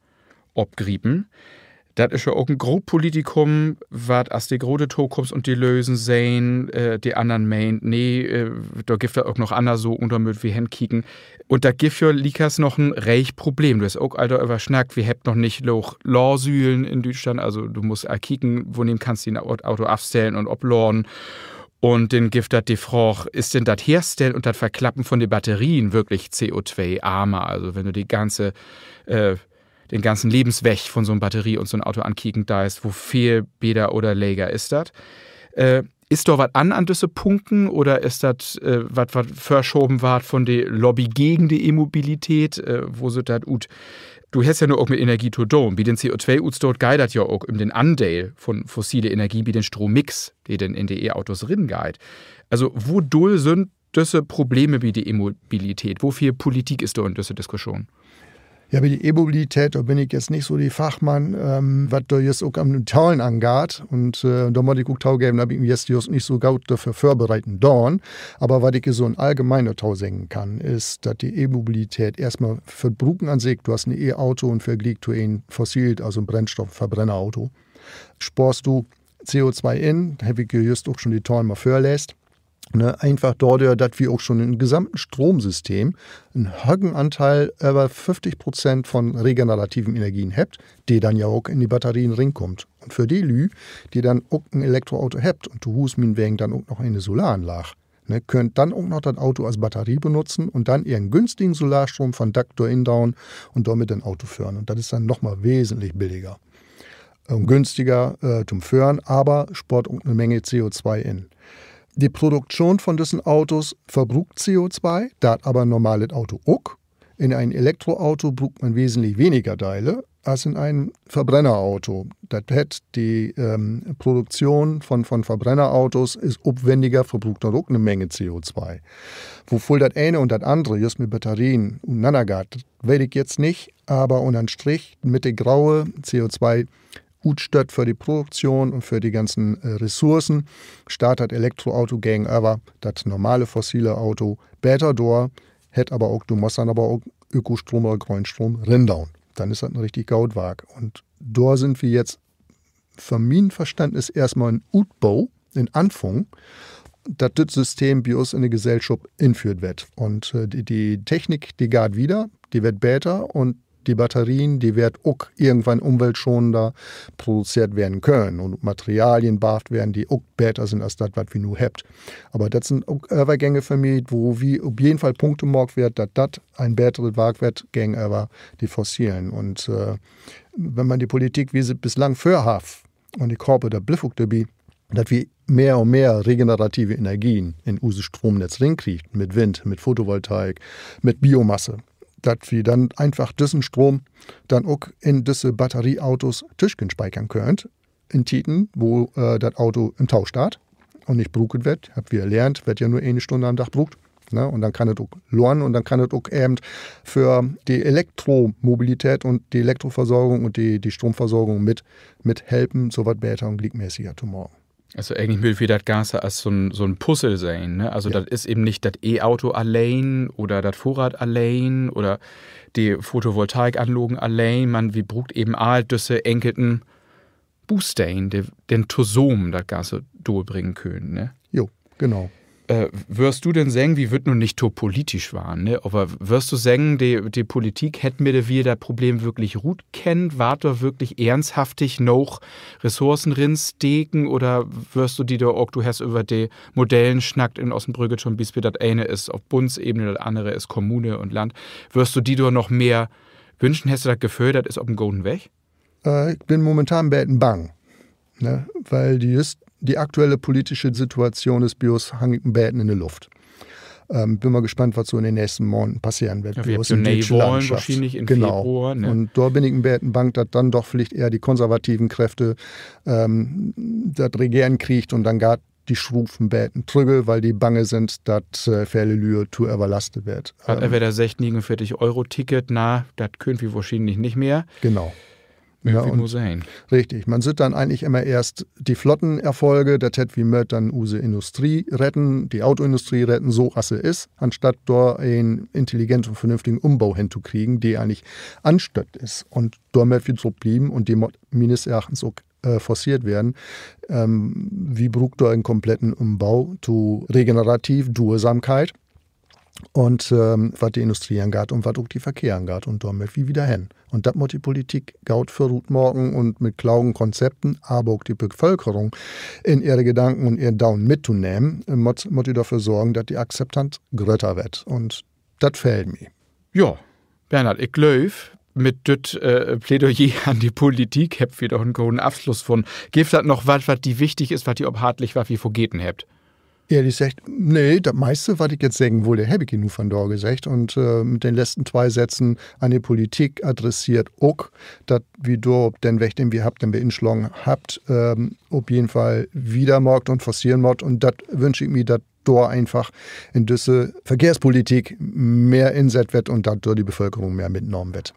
opgriepen. Dat is ja ok en groot Politikum, wat as de grote Tokunft un de Lösen sehn, äh, de annern meent, nee, äh, dor gifft dat ok noch anner Saken, dor mööt wi henkieken. Un dat gifft ja liekers noch en Reeg Problemen. Du hest ok al doröver snackt, wi hebbt noch nich noog Ladesülen in Düütschland. Also du musst al kieken, woneem kannst dien Au-, Auto afstellen un opladen. Un denn gifft dat de Fraag, is denn dat Herstellen un dat Verklappen von de Batterien würklich C O twee armer? Also wenn du de ganze, äh, den ganzen Lebensweg von so'n Batterie un so'n Auto ankieken deist, woveel beter oder leger is dat? Äh, is dor wat an, an düsse Punkten, oder is dat, äh, wat, wat vörschoven warrt von de Lobby gegen de E-Mobilität? Äh, wo süht dat ut? Du hest ja nu ok mit Energie to doon. Bi den C O twee Utstoot geiht dat ja ok üm den Andeel von fossile Energie bi den Stroommix, de denn in de E-Autos ringeiht. Also, wo dull sünd düsse Probleme bi de E-Mobilität? Wo veel Politik is dor in düsse Diskussion? Ja, bi de E-Mobilität, dor bün ik jetzt nich so de Fachmann, ähm, wat dor jetzt ok an Tahlen angaht. Un, äh, dor mutt ik ok togeven, dor heff ik mi jetzt just nich so goot dorför vörbereiten daan. Aver wat ik so in allgemein dorto seggen kann, is, dat de E-Mobilität eerstmal Verbruken an sik, du hest en E-Auto in Vergliek to en fossilet, also en Brennstoffverbrennerauto, spoorst du C O twee in, heff ik jo just ok schon de Tahlen mal vörleest. Ne, eenfach dordör, dat wi ok schon in'n gesamten Stroomsystem en högen Andeel, över föfftig Prozent von regenerativen Energien hebbt, de denn ja ok in de Batterien rinkummt. Un för de Lüüd, de denn ok en Elektroauto hebbt un to Huus mienwegen denn ok noch ene Solaranlaag, ne, köönt denn ok noch dat Auto as Batterie benutzen un denn ehren günstigen Solarstroom von Dack dor indoon un dormit den Auto föhren. Un dat is denn noch mal wesentlich billiger un günstiger, äh, to'n Föhren, aver spoort ok 'ne Menge C O twee in. De Produktion von düssen Autos verbruukt C O twee, dat aver 'n normalet Auto ok. In en Elektroauto bruukt man wesentlich weniger Deile as in en Verbrennerauto. Dat heet, de, ähm, Produktion von, von Verbrennerautos is opwendiger, verbruukt denn ok 'ne Menge C O twee. Woveel dat ene un dat annere just mit Batterien ut'nanner geiht, dat weet ik jetzt nich, aver ünner'n Strich mit de grote C O twee Utstött för de Produktion un för de ganzen, äh, Ressourcen steiht dat Elektroauto gegenöver dat normale fossile Auto beter dor, hett aver ok, du musst denn aver ok Ökostroom oder Gröönstroom rindoon. Denn is dat en richtig goot Wark. Un dor sünd wi jetzt för mien Verständnis eerstmal in Utbo, in Anfang, dat düt System bi us in de Gesellschop inföhrt warrt. Un, äh, de, de Technik, de geiht wieder, de warrt beter un de Batterien, de warrt ok irgendwann umweltschonender produzeert weern könen un Materialien barvt weern, de ok beter sünd as dat, wat wi nu hebbt. Aver dat sünd ok Övergänge för mi, wo wi op jeden Fall Punkte maakt warrt, dat dat en beteret Wark warrt gegenöver de fossilen. Un, äh, wenn man de Politik, wie se 't bislang vörhatt, un ik hoop, dat blifft ok dorbi, dat wi mehr un mehr regenerative Energien in use Stroomnetz rinkriegt, mit Wind, mit Photovoltaik, mit Biomasse, dat wi denn eenfach düssen Stroom denn ok in düsse Batterieautos tüschenspiekern köönt, in Tieden, wo, äh, dat Auto in Tau steiht un nich bruukt warrt, hebbt wi lernt, warrt ja nur ene Stünn an'n Dag bruukt. Ne? Un denn kann dat ok lohnen un denn kann dat ok even för de Elektromobilität un de Elektroversorgung un de, de Stroomversorgung mit, mit helpen, so wat beter un gliekmäßiger to maken. Also egentlich mööt wi dat Ganze as so'n, so'n Puzzle sehn, ne? Also dat is even nich dat E-Auto alleen oder dat Fohrrad alleen oder de Photovoltaikanlagen alleen, man wi bruukt even all düsse enkelten Buusteen, de denn tosamen dat Ganze dorbringen köönt, ne? Jo, genau. Äh, wörst du denn seggen, wi wüllt nu nich to politisch warrn, ne? Aver wörst du seggen, de, de Politik hett mit de Wier dat Problem würklich rutkennt, warrt dor würklich eernsthaftig noog Ressourcen rinsteken oder wörst du di dor ok, du hest över de Modellen snackt in Ossenbrügge to'n Bispeel, dat ene is op Bundsebene, dat annere is Kommune un Land. Wörst du di dor noch mehr wünschen? Hest du dat Geföhl, dat is op en goden Weg? Äh, ik bün momentan en beten bang, ne? Wiel de, jüst de aktuelle politische Situation is bi us, hang ik en beten in de Luft. Ähm, bün mal gespannt, wat so in de nächsten Maanden passeren warrt bi us in de düütsche Landschaft. Wahlen wohrschienlich in Februar, ne? Un dor bün ik en beten bang, dat denn doch villicht ehr de konservativen Kräfte, ähm, dat Regeren kriegt un denn geiht de Schruuv en beten trügge, wiel de bange sünd, dat, äh, vele Lüe to överlastet warrt. Wat, ähm, wer dor seggt, negenunveertig Euro Ticket, na, dat köönt wi wohrschienlich nich mehr. Genau. Richtig. Man süht denn egentlich immer eerst de flotten Erfolge, dat heet, wi mööt denn use Industrie retten, de Autoindustrie retten, so as se is, anstatt dor en intelligenten un vernünftigen Ümbau hentokriegen, de egentlich anstött is. Un dor mööt wi drop blieven un de mutt mienes Erachtens ok, äh, forceert weern. Ähm, wi bruukt dor en kompletten Ümbau to regenerativ, Duersamkeit. Un, ähm, wat de Industrie angaht un wat ok de Verkehr angaht. Un dor mööt wi wieder hen. Un dat mutt de Politik goot vörut maken un mit klogen Konzepten, aver ok de Bevölkerung in ehre Gedanken un ehr Doon mittonehmen, mutt, mutt de dorför sorgen, dat de Akzeptanz grötter warrt. Un dat fehlt mi. Ja, Bernhard, ik glööv, mit düt, äh, Plädoyer an de Politik hebbt wi doch en goden Afsluss funnen. Gifft dat noch wat, wat di wichtig is, wat di op't Hart liggt, wat wi vergeten hebbt? Ehrlich seggt, nee, dat meiste, wat ik jetzt seggen wull, heff ik nu vundaag seggt. Un, äh, mit de letzten twee Sätzen an de Politik adresseert ok, dat wi dor op den Weg, den wi hebbt, den wi inslagen hebbt, ähm, op jeden Fall wieder maakt un forceren mutt. Un dat wünsch ik mi, dat dor eenfach in düsse Verkehrspolitik mehr insett warrt un dat dor de Bevölkerung mehr mitnahmen warrt.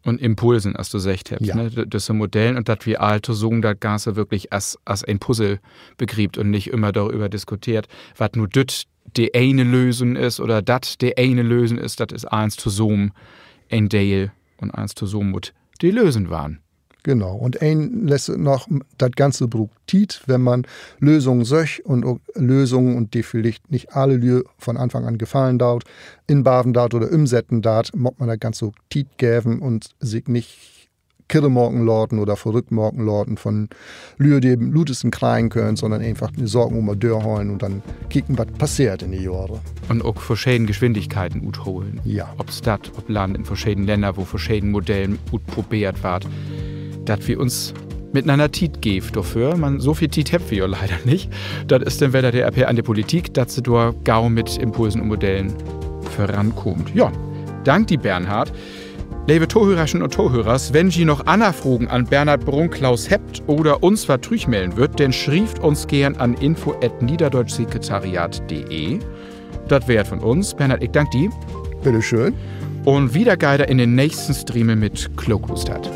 Un Impulsen, as du seggt hest, ne? Düsse Modellen un dat wi all tosamen dat Ganze würklich as, as en Puzzle begriept un nich ümmer doröver diskuteert, wat nu düt de ene Lösen is oder dat de ene Lösen is, dat is allens tosamen en Deel un allens tosamen mutt de Lösen warrn. Genau. Un een lest noch, dat Ganze bruukt Tiet, wenn man Lösungen söcht un ok Lösungen, un de villicht nich alle Lüe von Anfang an gefallen doot, inbaven doot oder ümsetten doot, mutt man dat Ganze ok Tiet geven un sik nich kirre maken laten oder verrückt maken laten von Lüe, de luutesten kreien köönt, sonnern eenfach de Saken ok mal dörholen un denn kieken, wat passeert in de Johren. Un ok verscheden Geschwindigkeiten utholen. Ja. Op Stadt, op Land, in verscheden Länner, wo verscheden Modellen utprobeert warrt. Dat wi uns mitenanner Tiet geevt dorför. Man so veel Tiet hebbt wi jo leider nich. Dat is denn wedder de Appell an de Politik, dat se dor gau mit Impulsen un Modellen vörankaamt. Ja, dank di, Bernhard. Leve Tohörerschen un Tohörers, wenn ji noch anner Fragen an Bernhard Brunklaus hebbt oder uns wat trüchmellen wüllt, denn schrievt uns geern an info at niederdeutschsekretariat punkt de. Dat weer 't von uns. Bernhard, ik dank di. Bitte schön. Un wieder geiht dat in den nächsten Stremel mit Klookluustert.